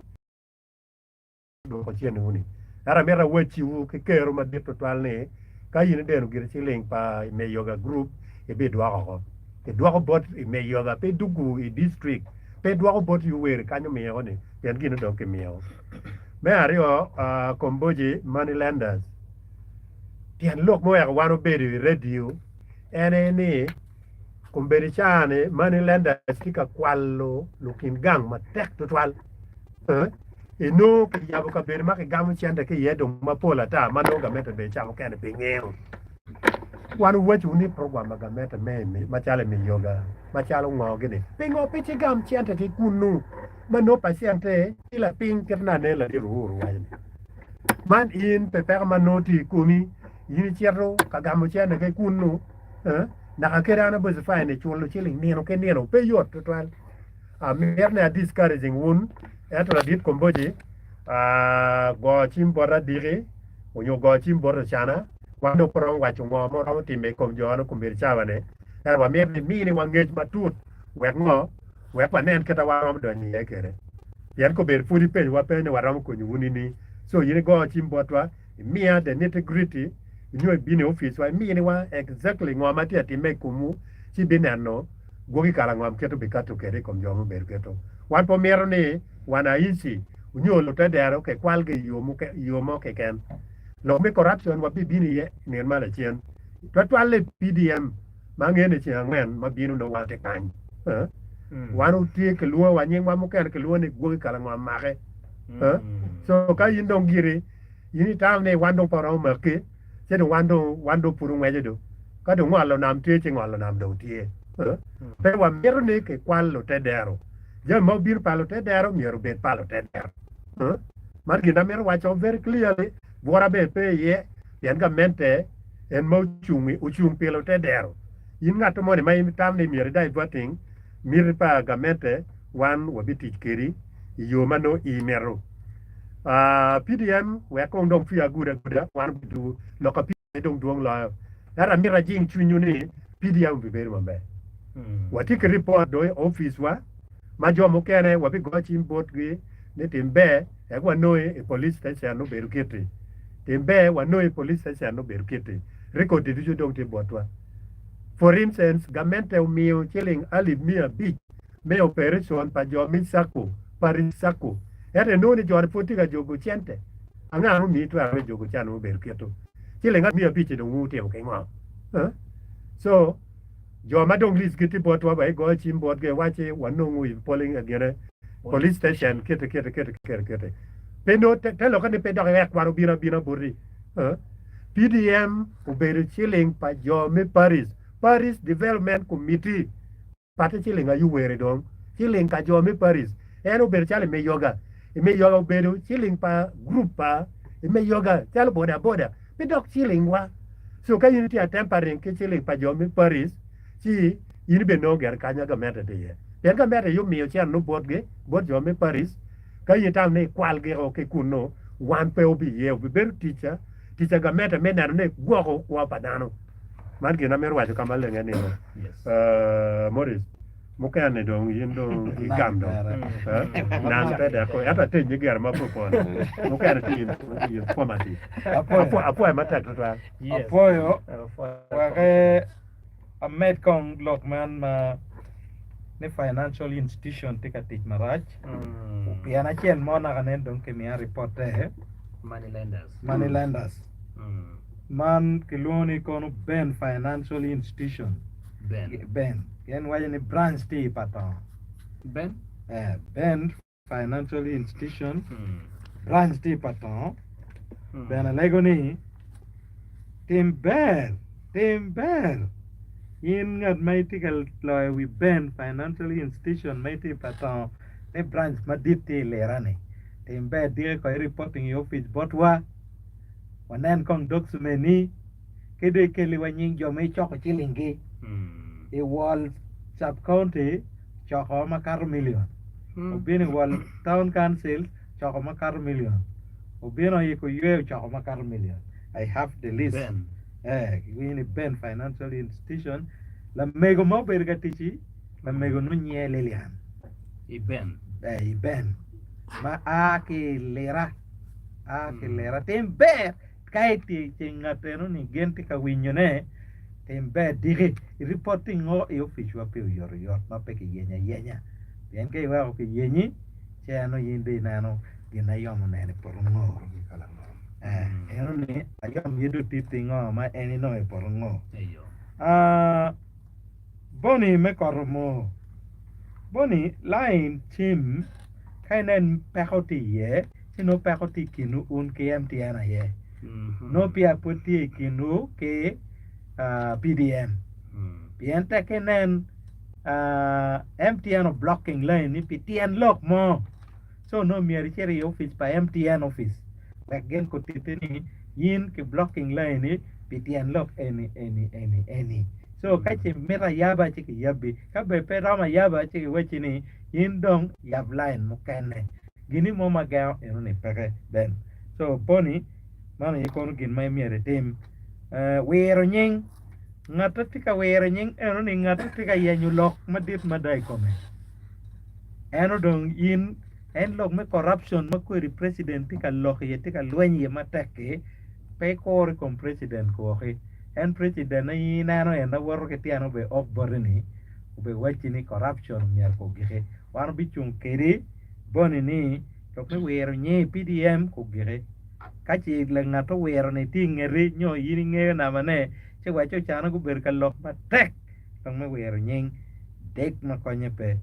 Dwoko cen-wu-ni. Ento amito awacciwu ki kero madit twatwal ni, ka in ideno giri ciling pa Imeyoga Group, ibidwoko oko. Kidwoko bot Imeyoga, pe duggu i distrik, pe dwoko bot Yoweri kany omiyoko-ni, pien gin dong kimiyo. Me aryo, Komboji Money Lenders, tyen lok muweko wan obedo i redio en aye ni, kombeddi caa-ni Money Lenders tye ka kwalo lukin gang matek twatwal. Inongo kiyabo kabedo ma kigamo cente ki iye dong mapol ata ma nongo gamente bene ca mukene pe ngeyo. Wan owacowu ni program ma gamente me macalo emiyoga macalo ngo gini pingo pe cigam cente ki kunu ma nongo pacente tye lapiny kit ma nen ladit Uhuru waco ni man in pe peko ma nongo tye ikomi in icito ka gamo cente ki kunu naka kede an abocify ni culo ciling nino ki nino pe yot tutwal. Amito ni a discouraging wun ento ladit Komboji go cim bota diki onyo go cim bot Ocana wan dong pe romo waco ngo ma romo time i kom jo no kombeddi cawa ni ento wamito ni mini wa ngec matut wek ngo wek wanen kit ma waromo donyo iye kwede pien kombeddi pud ipenyo wa pe ni waromo konyo wu nini so in igo cim botwa imiya the nitty gritty nyo ibino i opic wa imini wa exactly ngo ma tye ka time i komwu ci ibineno gwoki kara ngom kit obikato kwede i kom jo mubedo kito. Wan pe omito ni wananchi onyo lutedero kikwalgi i yo mo keken. Lok me corruption wabibino iye i nino ma lacen. Twatwalle PDM ma angeyo ni ceng angwen ma bino nongo wan tye kany. Wan otye kilwongo wa nyingwa mukene kilwongo ni gwoki kara ngom make. So ka in dong giri in itamo ni wan dong pe waromo maki ci dong wan dong wan dong pud ongweco do. Ka dong ngolo nam tye ci ngolo nam dong tye. Pe wamito ni kikwal lutedero. Jami ma obino pa lutedero myero obed pa lutedero. Man gin amito waco very clearly, bwura bene pe iye pien gamente en ma ocung ocung pi lutedero. In ngat moni ma itamo ni myero i diverting miti pa gamente wan wabitic kedi i yo ma nongo ii mito. PDM wek kong dong cwinya gudo aguda wan obidugo lok ka aye dong dwong loyo. Ento amito ajing cwinywu ni PDM obibedo maber. Watye ki ripot dong i opic wa ma jo mukene wabigoyo cim botgi ni tim ber wek wanongi i police station obedo kiti, tim ber wanongi i police station obedo kiti. Rekodi ducu dong tye botwa. For instance, gamente omiyo ciling alip 500 me operation pa jo me Sacco, Parish Sacco. Ento inongo ni jo-ni pud tye ka jogo cente. Anga ma omiyi twero me jogo can ma obedo kit-tu? Ciling alip 500-ci dong wutimo ki ngo? Huh? So, jo ma dong list gi tye botwa wa igoyo cim botgi iwacci wanongu i polling gine, police station kiti kiti kiti kiti kiti. Pe nongo te, te lokke ni pe dok iwek wan obin abina boti. Huh? PDM obedo ciling pa jo me Parish, Parish Development Committee. Patte ciling aye owere dong. Ciling ka jo me Paris. En obedo calo i me yoga. I me yoga obedo ciling pa group pa i me yoga calo boda boda. Pe dok ciling wa. So ka in itye tampering ki ciling pa jo me Paris ci in bene nongo gire kanya gamente tye iye. Pien gamente aye omiyo cen nu botgi, bot jo me Paris. Ka in itamo ni ikwal giko ki kunnu, wan pe obiye. Obibedo ticca, ticca gamente me neno ni gwoko kwo pa dano. Man gin amito waco ka maleng en nino. Maurice, mukene dong in dong igam dong. Nang pe dek ko. Ento atenyi gire ma pwopwone. Mukene tye in formative. Apwoyo matek tutwal.
Apwoyo wek amed kong lok man ma ni financial institution tye ka tic marac pien acel mo naka nen dong kimiya ripotte
Money lenders.
Money lenders. Man kilwongo ni kono Ben Financial Institution.
Ben.
Ben. Pien waco ni branch tye i Patongo.
Ben?
Eh, Ben Financial Institution. Branch tye i Patongo. Bene alego ni tim ber, tim ber. In ngat ma itye ka loyo wi Ben Financial Institution ma itye i Patongo ni branch madit tye i Lira-ni. Tim ber diki ko i reporting i opic botwa. Wanen kong document-ni. Ki dong ikelli wa nying jo ma icoko cilingi i Wall Sub County coko makato million, obino i Wall Town Council coko makato million, obino i Kuywe ocoko makato million. I have the list. Eh, kiwinyo ni Ben Financial Institution, lamego ma obedo ka tic-ci, lamego nongo nyinge Lilian.
I Ben.
Eh, i Ben ma a ki i Lira, a ki i Lira. Tim ber Ka itye i ceng ngat eno-ni gin tye ka winyone, tim ber diki iripot tingo i oficwa pi oyotoyot ma pe kiyenyo ayenya. Pien ka iweko kiyenyi, ci eno in dong ineno gin ma yom oneno i poto ngor. Eh, eno-ni ayom in dong ititti ngo ma en inongo i poto ngor. Ah, Boni me koto moo. Boni, lain cim ka inen peko tye iye, ci nongo peko tye i kinwu wun ki MTN aye. Nongo peya pud tye i kinwu ki PDM. Pien tek inen MTN o blocking line ni pi tyen lok mo, so nongo myero icit i opic pa MTN opic wek gin gutitti ni in ki blocking line ni pi tyen lok eni eni eni eni. So ka ce mito ayaba ci kiyabbi, ka bene pe romo ayaba ci kiwacci ni in dong yab line mukene. Gini mo ma gengo enoni peke ben. So poni mano aye kono gin ma myero itim. Eh, wiro nying. Ngat ma tye ka wiro nying enoni ngat ma tye ka yenyo lok madit mada i kome. Eno dong in en lok me corruption ma kweri president tye ka lok iye tye ka lweny iye matek-ki pe ikur i kom president kwoki. En president aye ineno en awoto ki tyene obe ok boti ni obe wacci ni corruption myero kogiki. Wan obicung kedi boni ni lok me wiro nying i PDM kogiki. Ka ce ngat owiro ni tye ingeti nyo in ingeyo namba ne ci wacci ocane gubedo ka lok matek lok me wiro nying dek ma konye pe.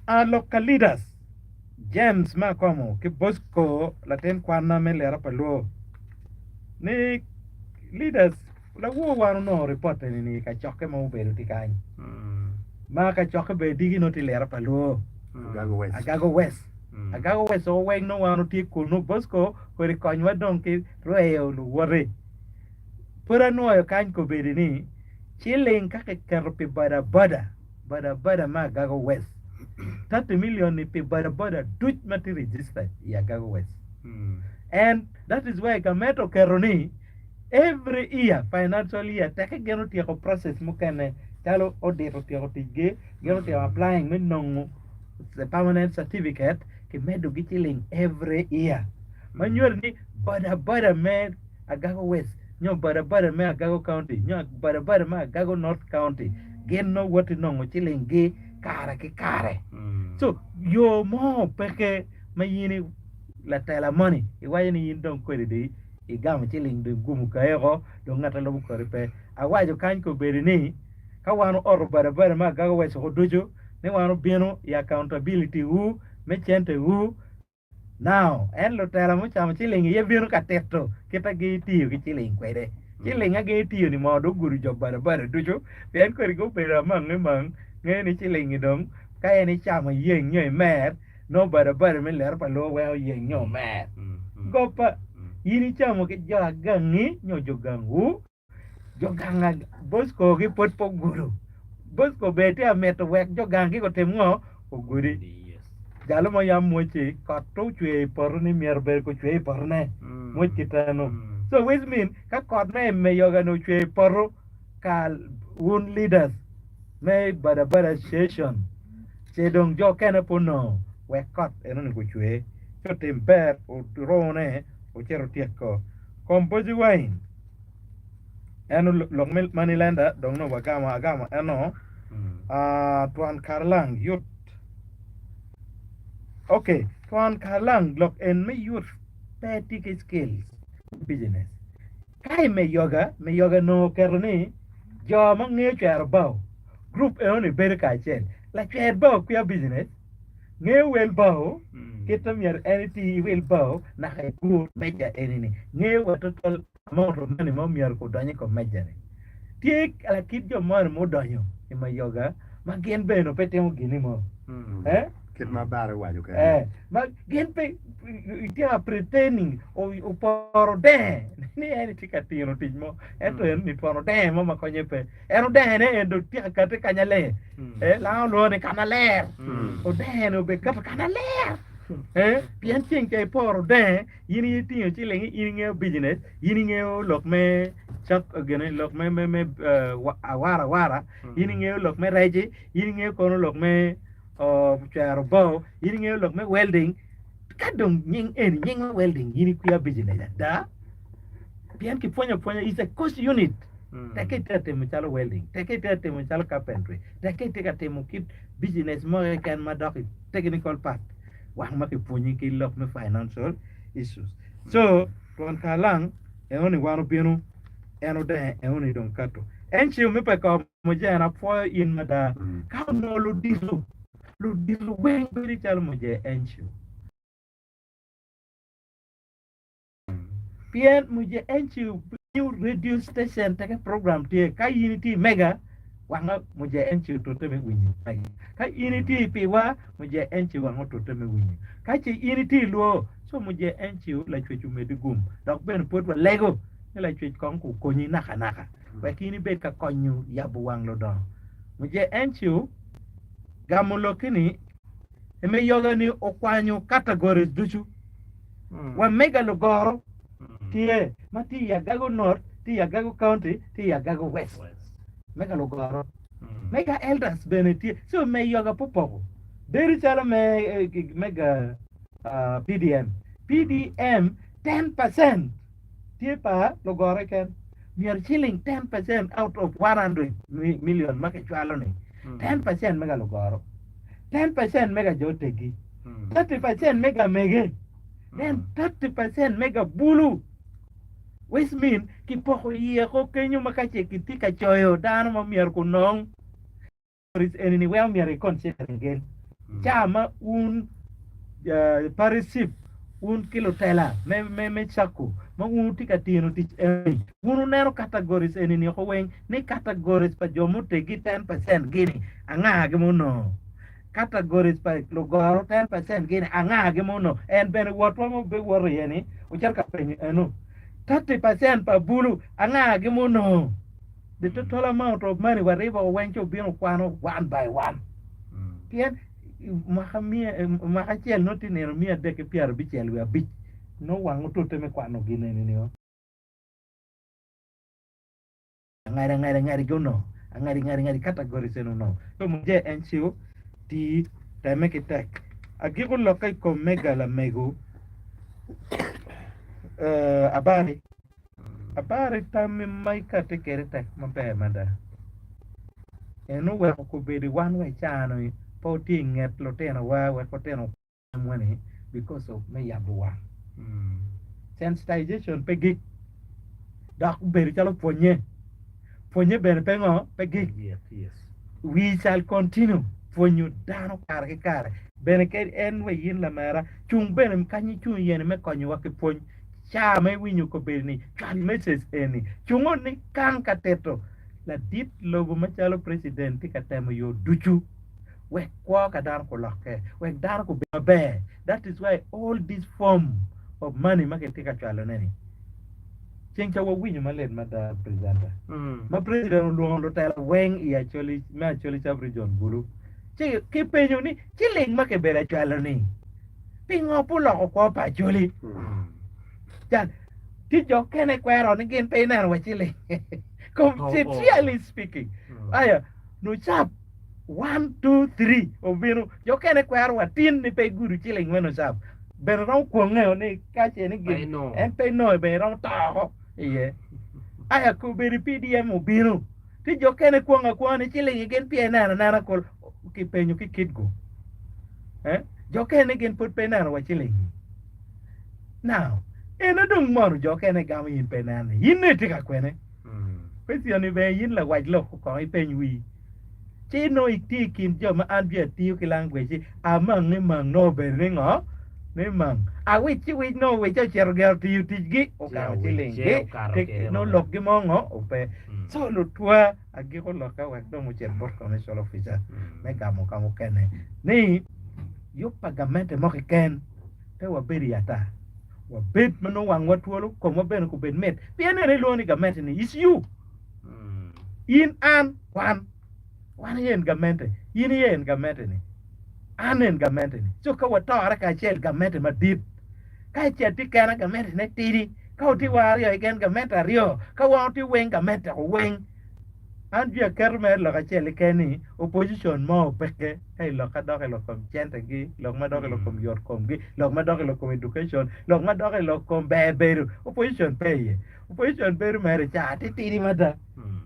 A lok ka leaders James me Akomo ki Bosco latin kwanna me lira pa Lwo ni leaders lawor wan onongo report eni ni kacokke ma obedo tye kany ma kacokke bene diki nongo tye lira pa Lwo
Agago West.
Agago West. Agago West o weng nongo wan otye kunu Bosco kodi konywa dong ki rweyo luwoti. Pud anwoyo kany kobedi ni ciling ka kiketo pi boda boda boda boda me Agago West 30 million ni pi boda boda duc ma tye registered i Agago West and that is why gamente oketo ni every year financial year teke gin otyeko process mukene calo audit otyeko ticgi gin otyeko applying me nongo permanent certificate kimedo gi ciling every year ma nyuto ni boda boda me Agago West nyo boda boda me Agago County nyo boda boda me Agago North County gin nongo woti nongo ciling gi kare ki kare. So yo mo peke ma in latela moni iwaco ni in dong kodi dong igamo ciling dong igumo kayi oko dong ngat ma lubo kori pe. Awaco kany kobedo ni ka wan ooto boda boda me Agago West oko ducu ni wan obino i accountability wu me cente wu Now, en lutela mucamo ciling iye bino ka tito kit ma gitiyo ki ciling kwede. Ciling ma gitiyo-ni moo dong ogudo jo bodaboda ducu, pien kodi gubedo amang imang, ngeyo ni ciling-ngi dong ka en icamo iyeng nyo imer, nongo bodaboda me lero pa luo weko oyeng nyo omer. Goppa, in icamo ki jo agangi nyo jo gangwu? Jo ganga Bosco gi pwod pe ogudo. Bosco bene tye ka mito wek jo ganggi gutim ngo? Ogudi. Jalo mo yam mwoc-ci, kot ocwer i poto ni myero bed gucwer i potone. Mwoc ki teno. So which mean ka kot me Meyoga-ni ocwer i poto ka wun leaders me boda boda association ce dong jo okene pe onongo wek kot enoni gucwer ci otim ber orune ocit otyek ko. Kom Bobi Wine. Eno lok me money lender dong nongo wagamo agamo eno ah, twon karlang yut ok twon karlang lok en me yut pe tye ki skills business ka i me yoga me yoga nongo oketo ni jo ma ngeyo cwero bao group eno ni bedo kacel lacwer bao kwiya business ngeyo wel bao kit ma myero en eti i wil bao naka igur meja eni-ni ngeyo wa tutwal amount of money ma myero odony i kom meja ni. Tye lakit jo moni mudonyo i mayoga ma gin bene pe timo gini mo. Eh?
Kit ma Barry owaco
kwede. Eh, ma gin pe itye ka pretending oporo odenge ni en tye ka tino tic mo ento en ni twon odenge mo ma konye pe. En odenge ne en dong tye ka kati kanya ler. Eh, langa olwongo ni kana ler. Odenge ni obedo kato kana ler. Eh, pien ceng ca iporo odenge In aye itingo ciling, in ingeyo bijinec, in ingeyo lok me cak gine lok me me me awara awara, in ingeyo lok me rec, in ingeyo kono lok me cwero bao, in ingeyo lok me welding. Ka dong nying eni nying me welding in ikwiya bijinec ada? Pien kipwonyo apwonya is a course unit. Tekke itye ka timo calo welding, tekke itye ka timo calo carpentry, tekke itye ka timo kit bijinec mo keken madok i technical part. wang ma kipwonyi ki lok me financial issues. So, twon kalang enoni wan obino en odenge enoni dong kato. En cimo me pe ko muje en apwoyo in mada. Ka onongo ludito, ludito weng bedo calo muje en cimo. Pien muje en cimo miyo radio station teke program tye ka in itye i mega wanga muje en ci otute me winyo mega ka in itye i piwa muje en ci wanga otute me winyo ka ce in itye i lwo so muje en ci lacwec omedi gum dok bene pwod walego ni lacwec kong okonyi nakanaka wek in ibed ka konyo yabo wang ludongo muje en ci gamo lokki ni me yoga ni okwanyo categories ducu wa mega lugoro tye ma tye i Agago North, tye i Agago County, tye i Agago West. Mega lugoro. Mega elders bene tye. So me yoga pe opoko. Bedo calo me mega PDM. PDM 10% tye pa lugoro keken. Myero ciling 10% out of 100 million ma kicwalo ni 10% mega lugoro. 10% mega jo oteggi. 30% mega mege. Then 30% mega bulu. Which mean kipoko iye ko kenyo ma ka ce kitye ka coyo dano ma myero kunong eni ni weko myero i consider again. Ca ma un parish chief un ki lutela me me me cako ma un wutye ka tino tic eni wun wuneno categories eni ni oko weng ni categories pa jo muteggi 10% gini anga gi munongo Categories pa lugoro 10% gini anga gi ma onongo en bene wotwa ma wabiwoto iye ni wucito ka penyo eno 30% pa bulu anga gi ma onongo the total amount of money waribo weng ci obino kwano one by one pien mwaka miya mwaka acel nongo tye nino miya adek ki pyerabicel wiye abic nongo wang otute me kwano gin eni nio. Angadi angadi angadi gi onongo angadi ngadi ngadi categories eni onongo so muje en ciu tii teme ki tek agiko lokke i kom mega lamego abari abari tammi ma ikati kede tek maber mada en oweko kobedi wan wa icano pe watye inget lutinowa wek lutino moni because of me yabo wang. Sensitization pe gik dok obedo calo pwonye. Pwonye bene pe ngo? Pe gik. We shall continue pwonyo dano kare ki kare. Bene kadi en wa in lamera cung bene kany icung iye ni me konyowa ki pwony. Ca ma iwinyo kobedo ni cwal message eni cungo ni kang ka tito ladit lobo macalo president tye ka temo yo ducu. wek kwo ka dano kulokke, wek dano gubed maber. That is why all this form of money ma kitye ka cwalone ni ceng ca wawinyo malit mada presenter ma president olwongo lutela weng i Acholi me Acholi sub region bulu ci kipenyo ni ciling ma kibedo acwalo ni pingo pe oloko kwo pa Acholi cal tye jo kene kwero ni gin pe ineno wa ciling sincerely speaking aya nucap One, two, three, obino. Jo okene kwero wa tin ni pe igudo ciling meno cap. Bene romo kwonge ni ka ce ni gin en pe inongo bene iromo to oko iye. Aya kobedo PDM obino. Ti jo okene kwongo akwonga ni ciling gin peya ineno anena kol kipenyo ki kitgu. Eh? Jo okene gin pud pe ineno wa ciling. Now, eno dong mono jo okene gamo in pe ineno ni in ne itye ka kwene. Question ni bene in lawac lok kong ipeny wii. Ci nongo itye i kin jo ma an bene atiyo ki language ci amange mang nongo obedo ni ngo? Ni mang. Awic ci wic nongo wicce ocito gire otiyo ticgi okano ciling gi nongo lokgi mo ngo ope. Co lutwa agiko lokke wek dong ocit bot commercial officer me gamo ka mukene ni. Yub pa gamente mo keken pe wabed i ata. Wabed ma nongo wangwa twolo, komwa bene kubed mit. Pien ene ilwongo ni gamente ni is you. In, an, wan. Wan aye en gamente. In iye en gamente ni. An en gamente ni. So ka watore kacel gamente madit. Ka ecel tye kena gamente ne tidi. Ka watye wan aryo keken gamente aryo. Ka wan watye weng gamente weng. An jwi aketo mere lok acel keken ni opposition mo peke ka i lok ka dok i lok kom cente gi, lok ma dok i lok kom yot kom gi, lok ma dok i lok kom education, lok ma dok i lok kom ber bedo, opposition pe iye. Opposition bedo mere ca titidi mada.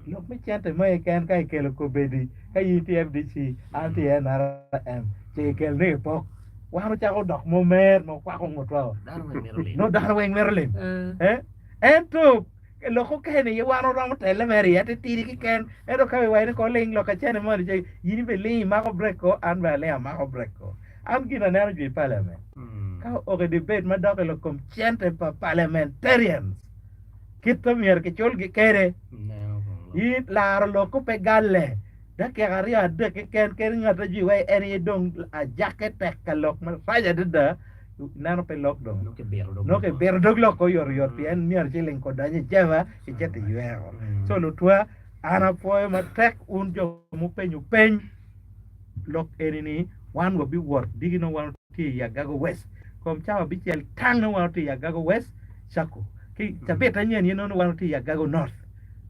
Lok me cente mo keken ka ikelo kobedi ka in itye FDC an tye NRM ci ikel ni ipok wan ocako dok mo mer ma okwako ngutwa o. Nongo dano weng mito lim. Eh? Ento Lok okene aye wan oromo telle mere iye atitidi keken, ento ka iwaco ni ko ling lok acene moni ce in ibe ling imako brek ko, an bene aling amako brek ko. An gin aneno jwi i parliament ka ook i debate ma dok i lok kom cente pa parliamentarians kit ma myero kiculgi kede in laro lok ko pe galle dakika aryo adek keken kadi ngat a jwi wai en aye dong ajakke tek ka lok marac adada Neno pe lok dong. Nongo kibito dog lok oyotoyot pien myero ciling odony i jema icit iyweko. So lutwa, an apwoyo matek wun jo mupenyo peny lok eni ni wan wabiwot diki nongo wan watye i Agago West kom cawa abicel tang nongo wan watye i Agago West Sacco ki cabit anyen aye nongo wan watye i Agago North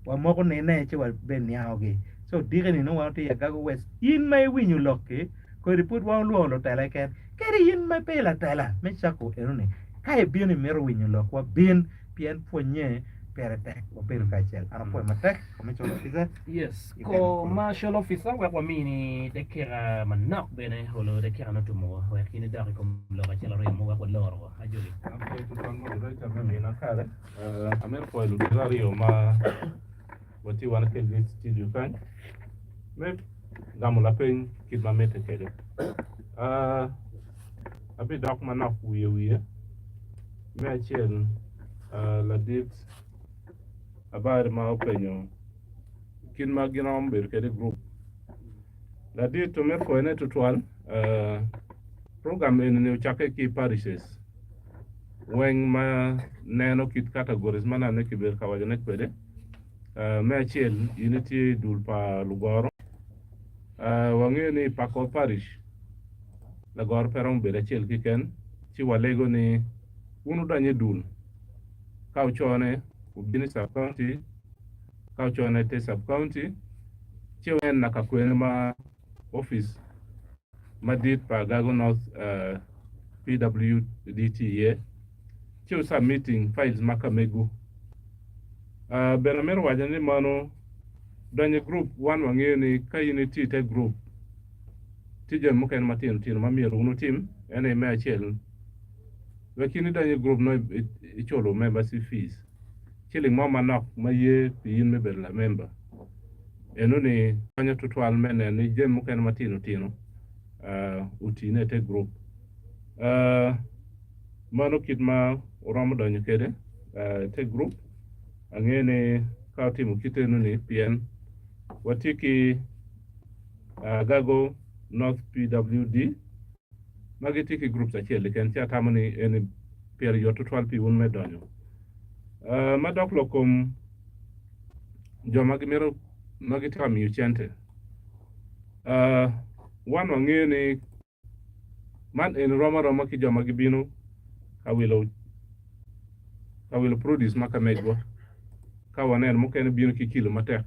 wamoko nine ci wabe niangogi so diki ni nongo wan watye i Agago West in ma iwinyo lok-ki kodi pud wan olwongo lutela keken Kadi in ma pe i latela me cako enoni, ka ibino imito winyo lokwa, bin, pien pwonnye pire tek. Wabedo kacel. An apwoyo matek, Commercial Officer.
Yes, Commercial Officer, wek wamini dakika manok bene, olo dakika ne otumo wek in idok i kom lok acel aryo mo wek walor woko. Ajoli.
An pwoyo tutwal moderator me mina kare. Amito pwoyo ludito aryo ma watye wan kwedgi i studio kany me gamo lapeny kit ma mitte kwede. Abidok manok wiye wiye. Me acel, ladit Abari ma openyo kit ma gin romo bedo kwede i gurup. Ladit omito pwoyone tutwal, program eni ocakke ki i parishes weng ma neno kit categories ma nene kibedo ka wacone kwede. Me acel, in itye i dul pa lugoro. Wangeyo ni i Pako Parish, lagoro pe romo bedo acel keken, ci walego ni wun wudony i dul. Ka wucone, wubin i sub-county, ka wucone i te sub-county, ci wunen naka kwene ma opic madit pa Agago North PWD tye iye, ci wu submitting files ma ka megu. Bene amito waco ni mano donyo i gurup wan wangeyo ni ka in itye i te gurup tye jami mukene matino tino ma myero wun wutim en aye me acel wek in idony i gurup nongo iculo membership fees ciling mo manok ma ye pi in me bedo lamemba enoni konyo tutwal me neno ni jami mukene matino tino otine i te gurup. Mano kit ma wuromo donyo kwede i te gurup. Angeyo ni ka wutimo kit enoni pien watye ki Agago North PWD ma gitye ki gurups acel keken ci atamo ni eni pire yot tutwal pi wun me donyo. Ma dok lok kom jo ma gimito ma gitye ka miyo cente wan wangeyo ni Man eni rom aroma ki jo ma gibino ka wilo ka wilo produce ma ka megwa. Ka waneno mukene bino ki kilo matek.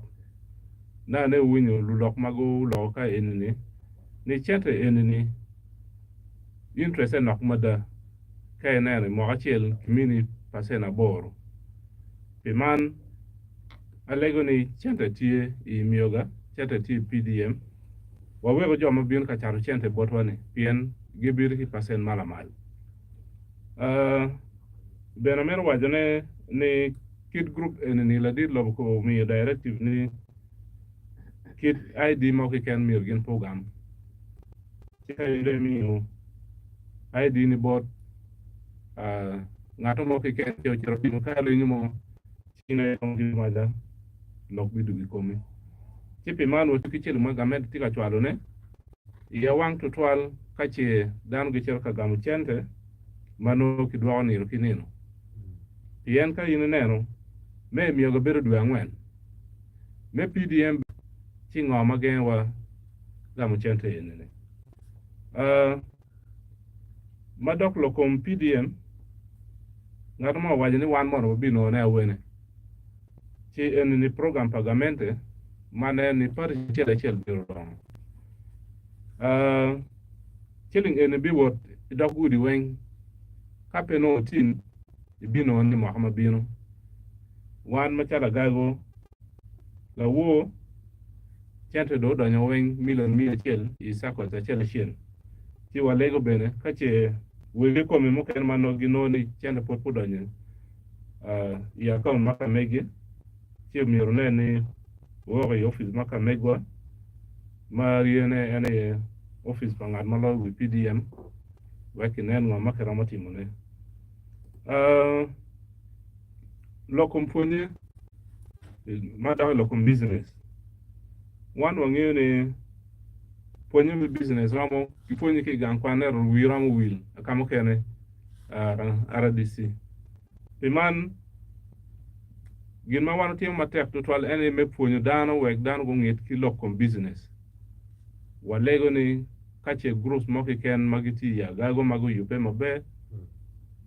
Nane wuwinyo lulok ma guloko ka eni-ni ni cente eni-ni interest-e nok mada ka ineno i mwaka acel kimini pacen aboro. Pi man alego ni cente tye i Myoga, cente tye i PDM. Waweko jo ma bino ka cato cente botwa-ni pien gibedo ki pacen ma lamal. Bene amito wacone ni kit gurup eni-ni ladit lobo kobo omiyo directive ni kit ID mo keken myero gin pe ogam. Ci ka in dong imiyo ID ni bot ngat mo keken ce ocito otimo kare mo ci in aye dong gimaca lok bidwogo i komi. Ci pi man watye ki cilo ma gamente tye ka cwalone. Iya wang tutwal. Ka ce dano gicito ka gamo cente ma nongo kidwoko nino ki nino. Pien ka in ineno, me myoga bedo dwe angwen, me PDM ci ngo ma gengowa gamo cente eni-ni? Ma dok lok kom PDM, ngat mo owaco ni wan mono wabinongone awene. Ci eni-ni program pa gamente ma nen ni paric acel acel myero odongo. Ciling eni biwot i dog gudi weng, ka pe nongo tin, ibinongo ni mwaka ma bino. Wan macalo agago lawor, cente dong odonyo weng milion 100 i circuits acel acel. Ci walego bene ka ce wegi kome mukene ma nongo ginongo ni cente pwod pe odonyo i akaunt ma ka megi, ci myero wunen ni wuwoko i opic ma ka megwa. Ma ryene en aye opic pa ngat ma loyo wi PDM wek kinen ngo ma kiromo timone. Lok kom pwonye ma dok i lok kom business, wan wangeyo ni pwonye me business romo kipwonyi ki i gang kwan ento wii romo wil ka mukene RDC. Pi man, gin ma wan watimo matek tutwal en aye me pwonyo dano wek dano gungit ki lok kom business. Walego ni ka ce groups mo keken ma gitye i agago ma guyubbe maber,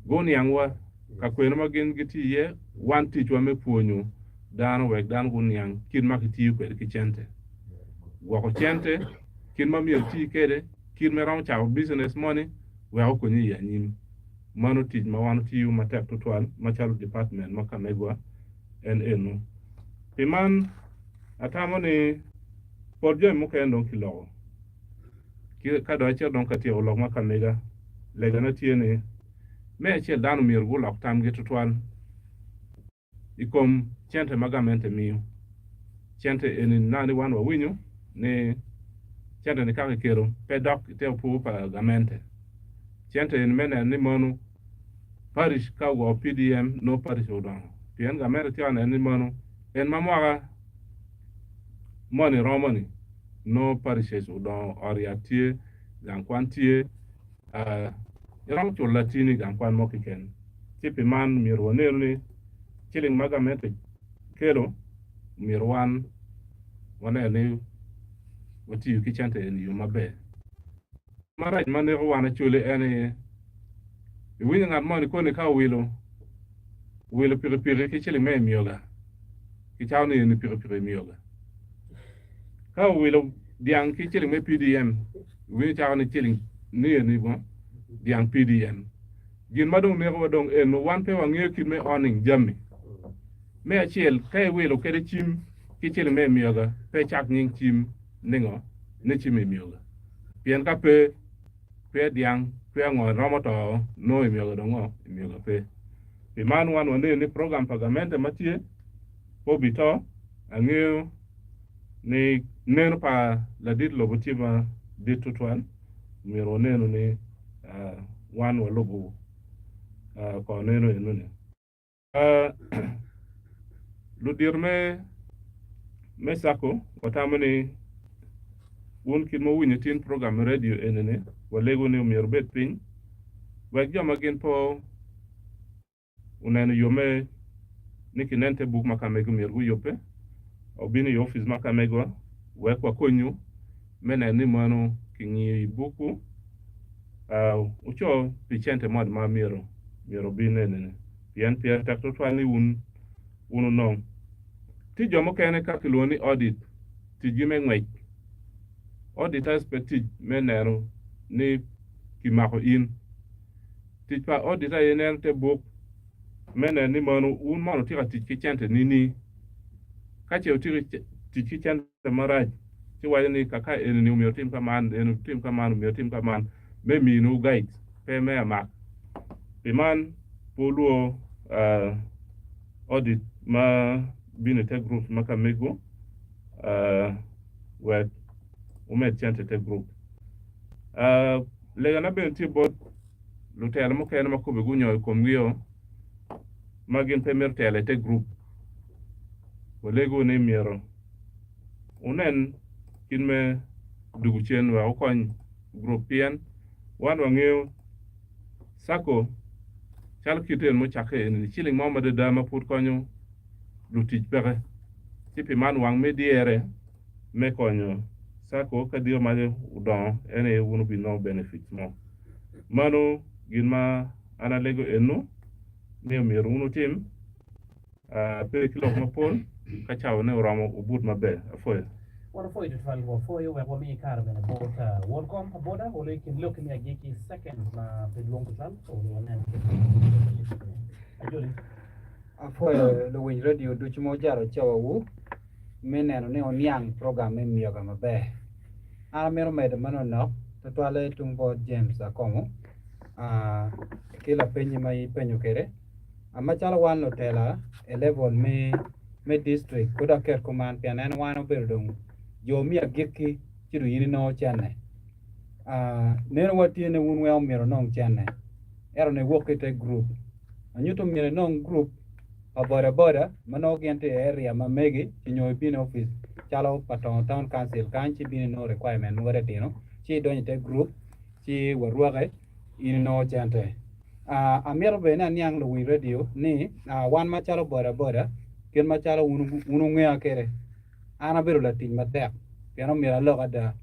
guniang wa ka kwene ma gin gitye iye, wan ticwa me pwonyo dano wek dano guniang kit ma kitiyo kwede ki cente, gwoko cente, kit ma myero iti kwede, kit ma iromo cako business moni wek okonyi i anyim. Mano tic ma wan otiyo matek tutwal macalo department ma ka megwa en eno. Pi man, atamo ni pol jami mukene dong kiloko. Ka dong acito dong ka tyeko lok ma ka mega, legana tye ni me acel dano myero gulok tamgi tutwal. I kom cente ma gamente miyo. Cente eni nani wan wawinyo ni cente ni ka kiketo pe dok ite opur pa gamente. Cente eni me neno ni mono parish ka ogo PDM nongo parish odongo pien gamente tye ka neno ni mono en ma mwaka moni romo ni nongo parishes odongo ot yat tye, gang kwan tye. Iromo culo latini i gang kwan mo keken, ci pi man myero wanenu ni ciling ma gamente kelo myero wan wanen ni watiyo ki cente eni i yo maber. Marac ma neko wan acoli en aye iwinyo ngat moni koni ka owilo owilo pikipiki ki ciling me emyoga kicako ni eni pikipiki emyoga ka owilo dyang ki ciling me PDM Iwinyo cako ni ciling ni eni bo dyang PDM. Gin ma dong nekowa dong eno wan pe wangeyo kit me owning jami. Me acel ka iwilo kede cim ki ciling me emyoga pe cak nying cim ningo ni cim emyoga. Pien ka pe pe dyang pe ango romo to nongo emyoga dong ngo emyoga pe. Pi man wan waneno ni program pa gamente ma tye pe obito angeyo ni neno pa ladit lobo tye ma dit tutwal, myero wanenu ni wan walubo kor neno enoni. Ludito me Sacco watamo ni wun kit ma wuwinyo tin program me radio enini walego ni myero wubed piny wek jo ma gin pe oneno yo me ni kinen te buk ma ka mego myero guyubbe, obino i opic ma ka megowa wek wakonywu me neno ni meno kingiyo i bukwu, wuco pi cente moni ma myero myero obin enini pien pire tek tutwal ni wun wun wunong. Tye jo mukene ka kilwongo ni audit ticgi me ngwec. Auditors pe tic me neno ni kimako in. Tic pa auditor aye neno te buk me neno ni mono wun mono wutye ka tic ki cente nini. Ka ce wutye ka tic ki cente marac, ci waco ni kaka eni-ni omyero otim ka man, eni otim ka man, omyero otim ka man, me miniwu guides, pe me amak. Pi man, pe wulwor audit ma bino i te groups ma ka mego wek wumed cente i te group. Legana bene tye bot lutela mukene ma kobbe gunyoyo komgio ma gin pe mito telo i te gurup. Walego ni myero wunen kit me dugo cen wek wukony gurup pien. Wan wangeyo Sacco calo kit en mucakke eni-ni ciling mo madada ma pud konyo lutic peke. Ci pi man wang me dyere me konyo Sacco ka diro mace odongo en aye wun wubinongo benefits mo. Mano gin ma an alego eno ni omyero wun wutim. Pe ki lok mapol, ka cawane oromo wubut maber. Apwoyo.
Wan wapwoyo tutwal, wapwoyo wek wami kare bene bot won kom pa boda olo i kin lokki me agikki seconds ma pe dwong tutwal olo wanen kit ma watye kwede. Ajoli.
Apwoyo luwiny redio ducu ma wujalo cawawu me neno ni wuniang program me myoga maber. An amito medo manonok tutwalle tung bot James Akomo ki lapenyi ma ipenyo kwede. Macalo wan lutela i level me me district pud aket kuman pien en wan obedo dong jo me agikki ci dong in inongo cene. Neno wa tye ni wun weng omyero wunong cene ento niwok ki ite group ma nyuto myero inong group pa boda boda ma nongo gin tye i area ma megi ci nyo ibino i opic calo pa Tongo Town Council kany ci ibino inongo requirement mogo titino ci idonyo ite group ci warwake in inongo cente. Amito bene ni aniang luwiny redio ni wan macalo boda boda kit macalo wun wungeya kwede, an abedo latic matek pien omyero alok ada.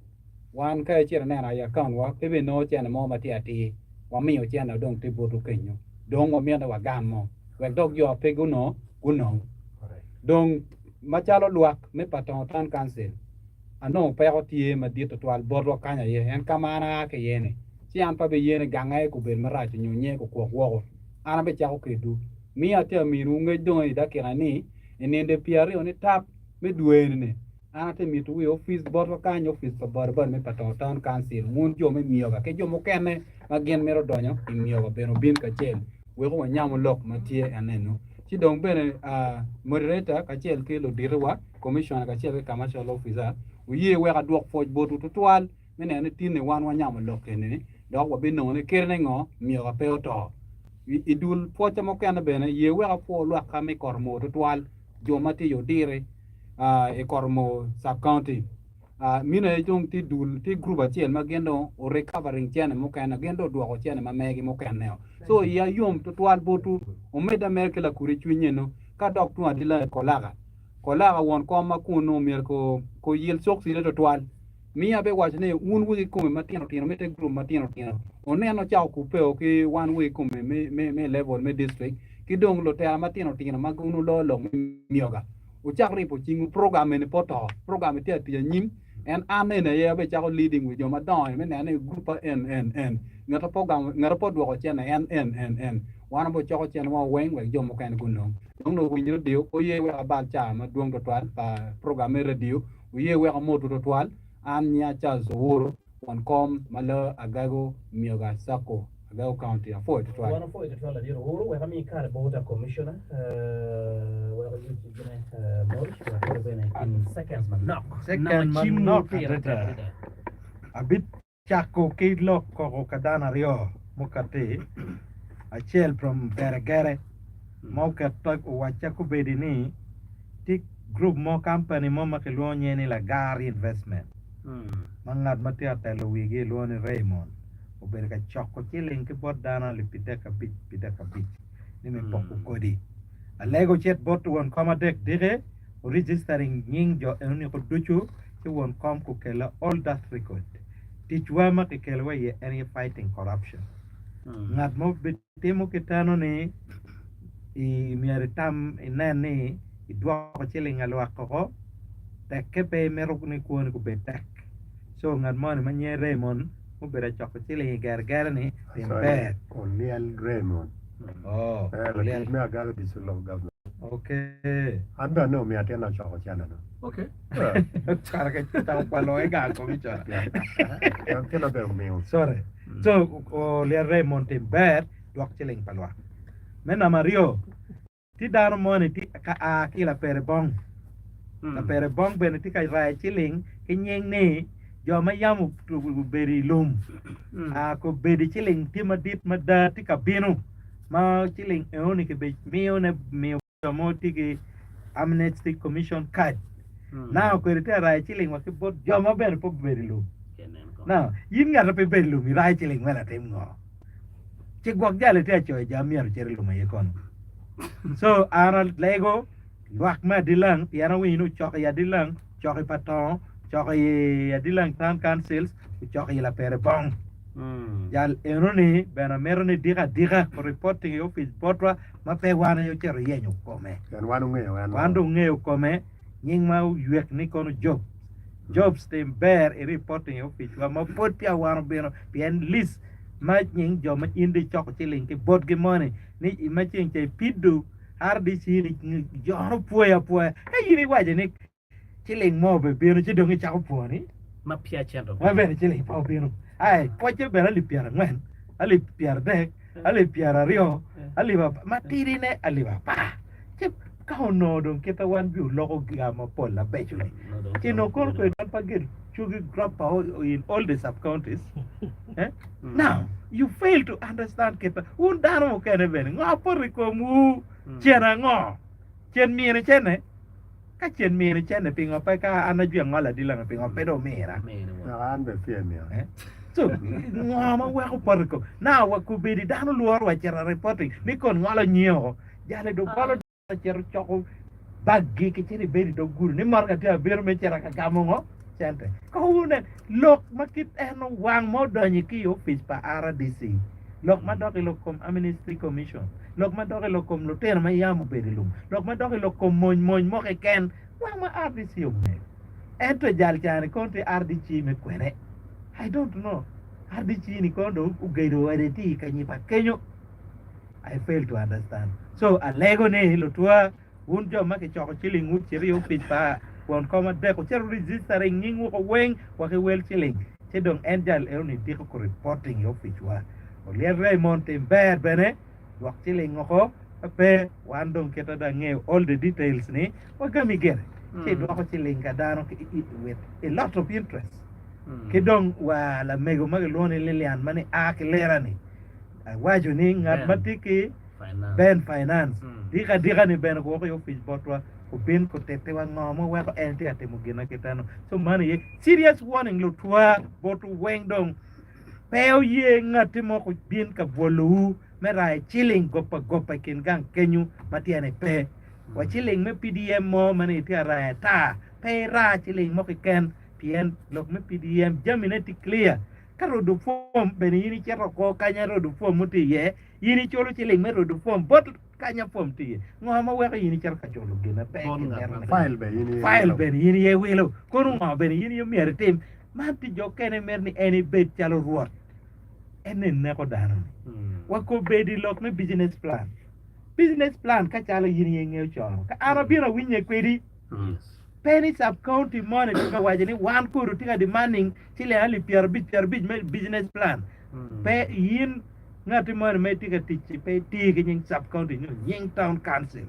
Wan ka icito ineno i akaun wa pe bene inongo cente mo ma tye atir, wamiyo cente dong tye botwu kenyo dong wamito ni wagam mo wek dok jo pe gunongo gunong. Dong macalo lwak me Patongo Town Council anongo peko tye madit tutwal botwa kany aye en ka ma an aa ki iye ni. Ci an pe abiyene ganga aye kubed marac onyo nye kukwok woko. An abicako kedwu. Miyo atye aminowu ngec dong i dakika ni, i ninde pyeraryo ni tap me dwe eni-ni, an atye mitowu i opic botwa kany, opic pa bodaboda me Patongo Town Council, wun jo me Myoga ki jo mukene ma gin mito donyo i Myoga bene wubin kacel weko wanyamu lok ma tye enenu. Ci dong bene moderator kacel ki luditiwa, commissioner kacel ki commercial officer, wuye wek adwok pwoc botwu tutwal. me neno ni tinni wan wanyamo lok eni dok wabinongo ni kite ni ngo myero pe oto. I dul pwocca mukene bene, ye wek apwo lwakka me Koromo tutwal, jo ma tye i Odiri i Koromo sub county. Mino aye dong tye dul, tye group acel ma gin dong o recovering cene mukene, gin dong odwoko cene ma megi mukene-o. So iya yom tutwal botwu, omedde ameda ki lakudi cwiny eno, ka dok tung adila i Kolaka. Kolaka won kom ma kunu myero ko yil cokcine tutwal. Miyo abiwaco ni, 'Wun wegi kome matino tino me te gurup matino tino, wunen wucako kubbe ki wan wegi kome me level me district ki dong lutela matino tino ma wun wuloo lok me myoga. Wucak ribo cingwu. Program eni pe oto. Program eni tye ka tic anyim. En an eni aye abicako leading wi jo madongo eni me neno ni gurup pa en, en, en, ngat ma pe ogamo, ngat ma pe odwoko cene en, en, en, en. Wan wabicoko cenewa weng wek jo mukene gunong. Dong luwiny radio oye wek abal caa madwong twatwal pa program me radio. Wuye wek amotwu twatwal, an nyinga Charles Owuru, won kom ma loyo Agago Myoga Sacco, Agago County. Apwoyo twatwal.
Wan opwoyo twatwal ladit Owuru, wek ami kare bot a commissioner wek oyub gine Moric wek olo bene in seconds manok.
Second
Namba cim
manok
pire tek
adada.
adada.
Abicako ki lok koko ka dano aryo mukati, acel from Geregere ma okette owacca kobedi ni tye group mo company mo ma kilwongo nyinge ni Lagar Investment ma ngat ma tye ka telo wigi kilwongo ni Raymond obedo ka coko ciling ki bot dano alip 35 35 ni me poko kodi. Alego cit bot won kom adek diki o registering nying jo enoni ko ducu ci won kom kukella all that record. Ticwa ma kikelowa iye en aye fighting corruption. Ngat mo bitimo ki teno ni i myero itam inen ni idwoko ciling alwak oko tekke pe imito ni kwoni kubed tek. So ngat moni ma nyinge Raymond mubedo acoko ciling i geregere ni tim ber.
Olyel Raymond.
Oh,
Eh,
olyel.
latic me Agalo District Local Government.
Okay.
An bene anongo omiyo atin acoko cene no.
Okay.
Cwara ka citako kwalo i gang commissioner.
Atin bene omiyo.
Sorry. So, olyel Raymond tim ber dwok ciling pa lwak. Me namba aryo, Tye dano moni tye ka a ki i lapere bong. Lapere bong bene tye ka rayo ciling ki nying ni jo ma yam obedo i lum. Kobedo ciling tye madit mada tye ka bino ma ciling enoni kibimiyone miyo jo mo tye ki Amnesty Commission card. Now kwede tye ka rayo ciling wa ki bot jo ma bene pe gubedo i lum. Now, in ngat ma pe ibedo i lum irayo ciling me latim ngo? Ci gwok jal itye acoyo jam myero ocit i lum aye kono. So an alego lwak me Adilang pien awinyo ni ocoko i Adilang, ocoko i Patongo, ocoko i Adilang Town Councils, ocoko i Lapere Bong. Jal enoni bene amito ni diko adika reporting i opic botwa ma pe wan aye ocito yenyo kome.
Pien wan ongeyo en
Wan dong ongeyo kome, nying ma oywek ni kono Jobs. Jobs tim ber i reporting i opic wa ma pwod peya wan obino pien list ma nying jo ma in dong icoko ciling ki botgi moni ni ma ceng ca ipido RDC ni jono pwoyi apwoya ka in iwaco ni ciling mo obibino ci dong icako pwoni
Ma peya cente
ma
obino.
bene ciling pe obino ai pwocce bene alip pyerangwen alip pyeradek alip pyeraryo alip apa matidine alip apar ci ka onongo dong kite wan bi oloko ga mapol abeco-ni ci nongo kono kwede wan pa gin cogi drop in all the sub counties eh? Now you fail to understand kite wun dano mukene bene ngo poto i komwu cen ango cen mine cene Ka cen mini cene pingo pe ka an ajwi angolo adilanga pingo pe dong omira?
Wek an bene pye miyo.
Eh? So, ngo ma weko poto i kom? Now, wa kobedi dano lworo wa cito reporting ni kon ngolo nyinge oko. Jale dong ngolo cito coko baggi ki cito ibedo i dog gudo ni motoka tye abino me cito ka gamo ngo? Cente. Ka wunen lok ma kit eno wang ma odonyo ki i opic pa RDC, lok ma dok i lok kom Amnesty Commission, lok ma dok i lok kom lutino ma yam obedo i lum, lok ma dok i lok kom mony mony mo keken, wang ma RDC ongeyo. Ento jal cani kono tye RDC me kwene? I don't know. RDC ni kono dong ogedo ode tye i kanyipa kenyo. I fail to understand. So alego ni lutwa Wun jo ma kicoko cilingwu, cit i opic pa won kom adek, wucit wuregistering nyingwu woko weng wa ki wel ciling, ci dong en jal enoni tiko ku reporting i opicwa. Olyet Raymond tim ber bene, dwok ciling woko, ka pe, wan dong kite dong angeyo all the details ni, wagami gire, ci idwoko ciling ka dano with a lot of interest. Ki dong wa lamego ma kilwongo ni Lilian ma ni a ki lira ni, awaco ni ngat ma tye ki Ben Finance, Dika adika ni bene guwoko i opic botwa obin kutittiwa ngo ma weko en tye ka timo gin ma kit eno. So man aye serious warning lutwa botwu weng dong pe oye ngatti mo kubin ka bwolowu me rayo ciling gopa gopa i kin gang kenyu ma tyene pe. Wa ciling me PDM mo ma ni itye ka rayo ata pe ira ciling mo keken pien lok me PDM jamine tye clear. Ka rodo fom bene in icito oko kanya rodo fom mo tye iye In iculo ciling me rudo fom bot kanya fom tye iye. Ngo ma weko in icito ka culo gin ma pe kimito ni
File bene in iye
File
wilo.
bene in iye wilo. Kono ngo bene in iye myero itim. Man pi jo okene mito ni en ibed calo rwot. En ni neko dano ni. Wa kobedi lok me business plan. Business plan ka calo in iye ingeyo cono. Ka an abino awinye kwedi. Pe ni sub county moni tye ka waco ni wan kodo tye ka demanding ciling alip 50 50 me business plan. Pe in Ngati moni ma itye ka tic-ci pe iti ki nying sub-county nyo nying town council.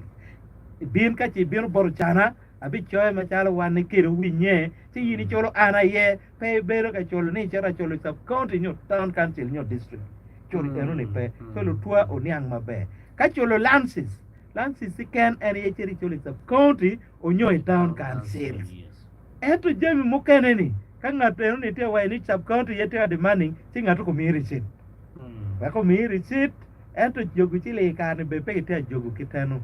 Ibin ka ce ibino bot Ocana, abicoyo macalo wan ni kede owinye, ci in iculo an aye, pe ibedo ka culo ni icito aculo i sub-county nyo town council nyo district. Cul enoni pe. So lutwa oniang maber. Ka culo lances, lances keken en aye cito iculo i sub-county onyo i town council. Ento jami mukene-ni, ka ngat enoni tye ka waco ni sub-county aye tye ka demanding, ci ngat omiyi receipt. Wek omiyi receipt, ento jogo ciling i kare-ni bene pe gitye ka jogo kit eno.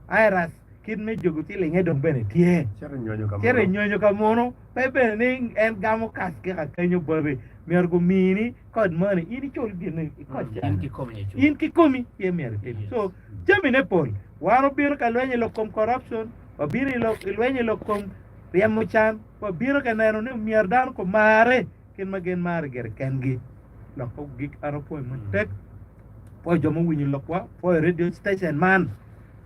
IRS, kit me jogo cilinge dong bene tye.
Cito i nyonyo ka
Cito i
muno.
nyonyo ka muno, pe bene ni en gamo cash ki ka kenyo boti. Myero gumini kod moni, in icul gin i kod
In
cani.
kikomi aye icul.
In kikomi aye myero itim.
Yes.
So, jamine pol. Wan obino ka lweny i lok kom corruption, wabino i lok, i lweny i lok kom ryemo can, wabino ka neno ni myero dano gumare kit ma gin mare gire kengi. Lok ogik an apwoyo matek, apwoyo jo ma owinyo lokwa, apwoyo radio station man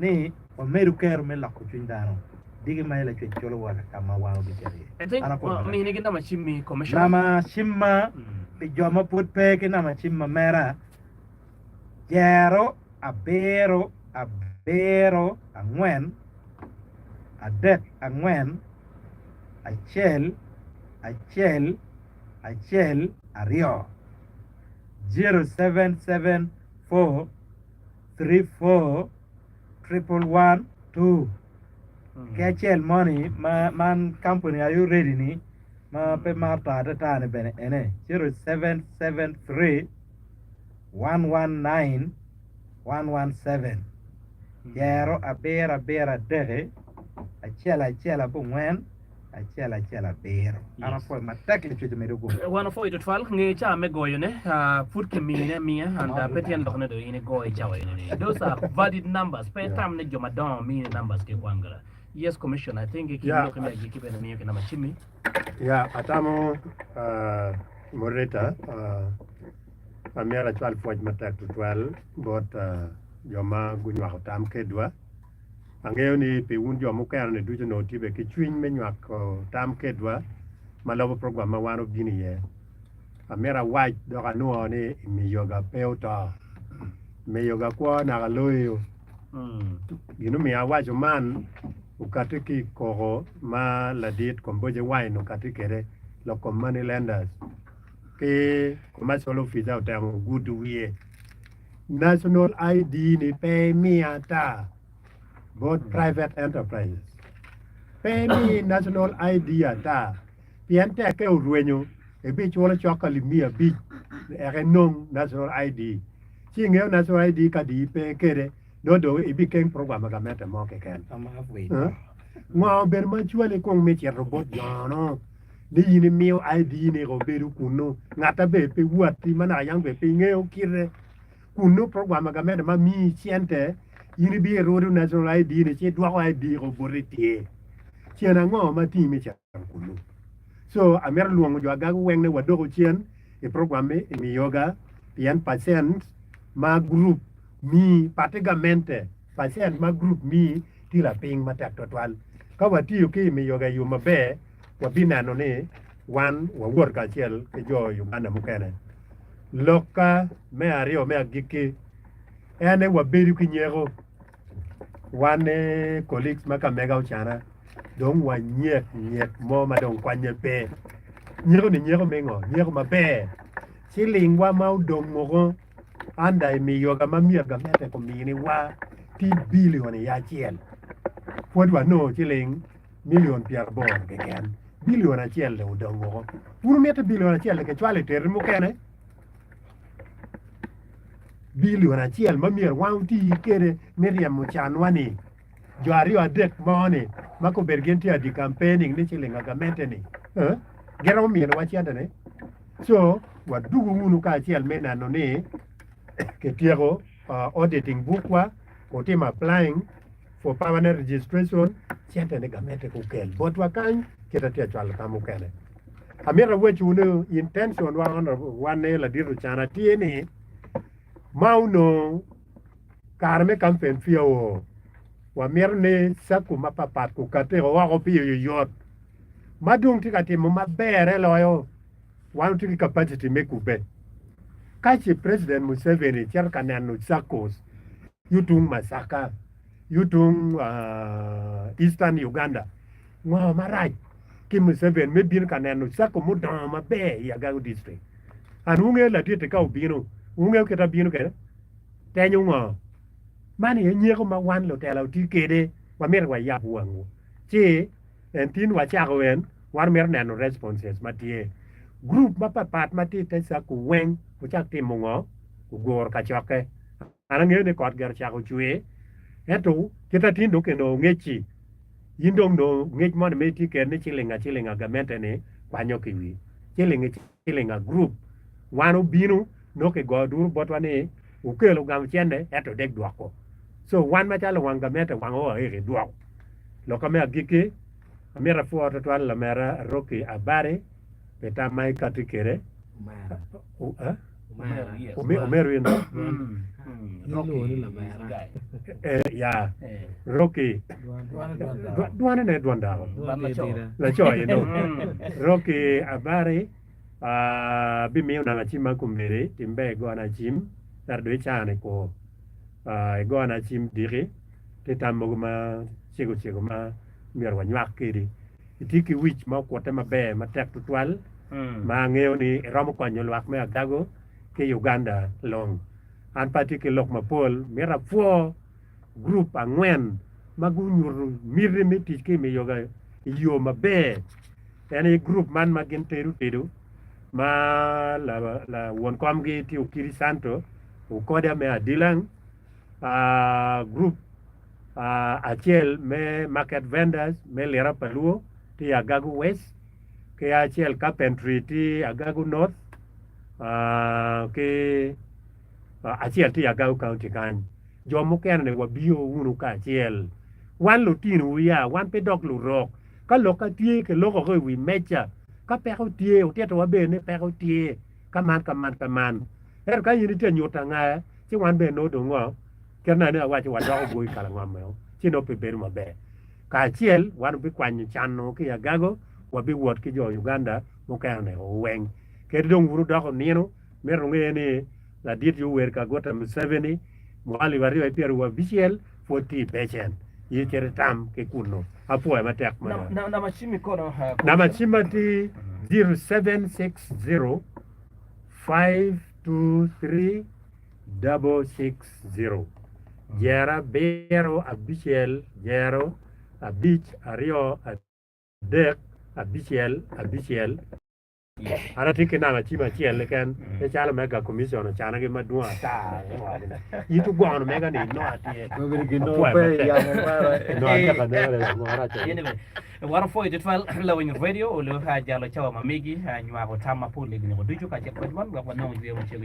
ni wamedo kero me loko cwiny dano. Diki ma Lacwec culo wa ka ma wan wabicito iye.
I think
An apwoyo matek.
minigi namba cimmi commissioner.
Nama cimma pi jo ma pwod pe ki nama cimma mera jero abiro abiro angwen adek angwen acel acel acel aryo 0774 34 111 2 ki acel moni ma man kampuni aye already ni. Ma pe maro to atata-ni bene ene, 0773 119 117, jero abiro abiro adeki, acel acel abongwen, acel acel abiro. An apwoyo matek licwic omedo gum.
Wan opwoyo tutwal nge ca me goyone pud kimine amiya and pe tyen lok ne dong in igo i cawa eni ni those are valid numbers pe itam ni jo madongo mini numbers ki kwangara. Yes commissioner I think i kin
Yeah.
loki me agikki bene miyo ki namba cimmi.
Ya, atamo uh, moderator, uh, amyero acwal pwoc matek tutwal bot uh, jo ma gunywako tam kedwa. Angeyo ni pi wun jo mukene-ni ducu onongo wutye bene ki cwiny me nywako tam kedwa ma lobo program ma wan obino iye. Amito awac dok anwo ni miyoga pe oto. Miyoga kwo naka loyo. Gin omiyo awaco man okatti ki i koko ma ladit Komboje Wine okatti kwede lok kom money lenders ki commercial officer otemo gudo wiye. National ID ni pe imiya ata bot private enterprises. Pe imi national ID ata pien tekke orwenyo ibiculo cok alip miya abic eka inong national ID. Ci ingeyo national ID ka di ipe kede nongo dong ibikeng program pa gamente mo keken. Ngo obedo ma cwali kong me cito bot jono ni in imiyo ID ni obedo kunu ngata be pe watti ma naka yang be pe ingeyo kite kunu program pa gamente ma miyi cente in ibirudo national ID ni ci idwoko ID ko boti tye. Cen ango ma timi me cito kunu? So amito lwongo jo agago weng ni wadoko cen i program me miyoga pien pacent ma gurup mi pati gamente pacent ma gurup mi tye lapiny matek twatwal. Ka watiyo ki miyoga i yo maber wabineno ni wan wawot kacel ki jo Uganda mukene. Lokka me aryo me agikki en ni wabedo ki nyeko wan colleagues ma ka mega ocana dong wanyek nyek mo ma dong kwanye pe. Nyeko ni nyeko me ngo? Nyeko maber. Cilingwa ma odong woko under i miyoga ma myero gamente ominiwa tye bilion i acel. Pwod wanongo ciling milion pyeraboro keken. Bilion acel dong odong woko. Wun wumito bilion acel-li kicwalo i terri mukene? Bilion acel ma myero wan oti kwede me ryemo canwa-ni. Jo aryo adek mo-ni ma kobedo gin tye ka campaigning ni ciling gamente-ni, giromo miniwa cente-ni. Co wadugu wunu kacel me neno ni kityeko auditing bukwa, otimo applying for permanent registration, cente ni gamente gukel botwa kany kit atye ka cwalo ka mukene. Amito awecwu ni intention wa wan ni ladit Ocana tye ni ma onongo kare me kampen peya oo, wamito ni cakku mapatpat gukati woko pi oyoyot ma dong tye ka timo maberre loyo. Wan watye ki kapaciti me kubbe. Ka ce President Museveni cito ka neno SACCOs yo tung Masaka, yo tung Eastern Uganda, ngo marac ki Museveni me bino ka neno SACCO mudongo maber i Agago District? An wungeyo ladit-ti ka obino, wungeyo kit abino kwede? Tenyo ngo? Man aye nyeko ma wan lutela watye kwede, wamito wayab wangwu. Ci en tin wacako en, wan wamito neno responses ma tye. Group mapapat ma tye i te cakku weng wucak timo ngo? Guguro kacokke. An angeyo ni kot gire ocako cwer, ento kit atin dong kinongo ngec-ci, in dong nongo ngec moni ma itye kwede ni ciling acilinga gamente-ni kwanyo ki wi ciling ciling a group wan obino nongo kigoyo duru botwa ni wukelo wugamo cente ento dek dwoko. So wan macalo wang gamente wang oo aeki dwoko. Lokka me agikki, amito apwo twatwal lamera Rocky Abari pi tam ma ikati kwede. Omeru in? Ya, Rocky. Dwane ne dwan dako. Laco aye dong. Rocky Abari abimiyo nanga cim ma kombeddi tim ber igona cim ento dong icano i kor. Igona cim diki tye tam mogo ma cego cego ma myero wanywak kedi. Itye ki wic ma okute maber matek tutwal ma angeyo ni iromo konyo lwak me Agago ki Uganda long. An pe atye ki lok mapol, mito apwo gurup angwen ma gunyuto miti me tic ki miyoga i yo maber. En aye gurup man ma gin tedo tedo ma la won komgi tye Okidi Santo Okoda me Adilang, gurup acel me market vendors me Lira pa Luo tye i Agago West ki acel carpentry tye i Agago North ki acel tye i Agago County kany. Jo mukene-ni wabio wunu kacel. Wan lutinowu ya, wan pe dok lurok. Ka lokka tye, kiloko i wi meja. Ka peko tye, wutitowa bene ni peko tye ka man, ka man, ka man. Ento ka in itye ka nyuto anga, ci wan bene nongo dong ngo? Kit ma nene awaco, wadoko bwoi kalangom-meo, ci nongo pe bedo maber. Kacel, wan wabikwanyo can-nu ki i agago, wabiwot ki jo Uganda mukene-ni weng. Kadi dong wun wudoko nino, mito wunge ni Ladit Yoweri Kaguta Museveni, mwaka alip aryo ki pyerabicel pwod tye i becen. In cit itam ki kunnu. Apwoyo matek mada.
Namba cimmi kono?
Namba cimma tye 0760 523 660. Jero abiro abicel jero abic aryo adek abicel abicel. An atye ki namba cim acel keken pe calo mega commission ocanagi madwong ata in ogono mega ni inongo atye apwoyo matek inongo atyeko aneka
Wan opwoyo tutwal lawiny radio olu jalo cawa ma megi nywako tam mapol i nino ducu kacel kwedwa wek wanong yweyo macego.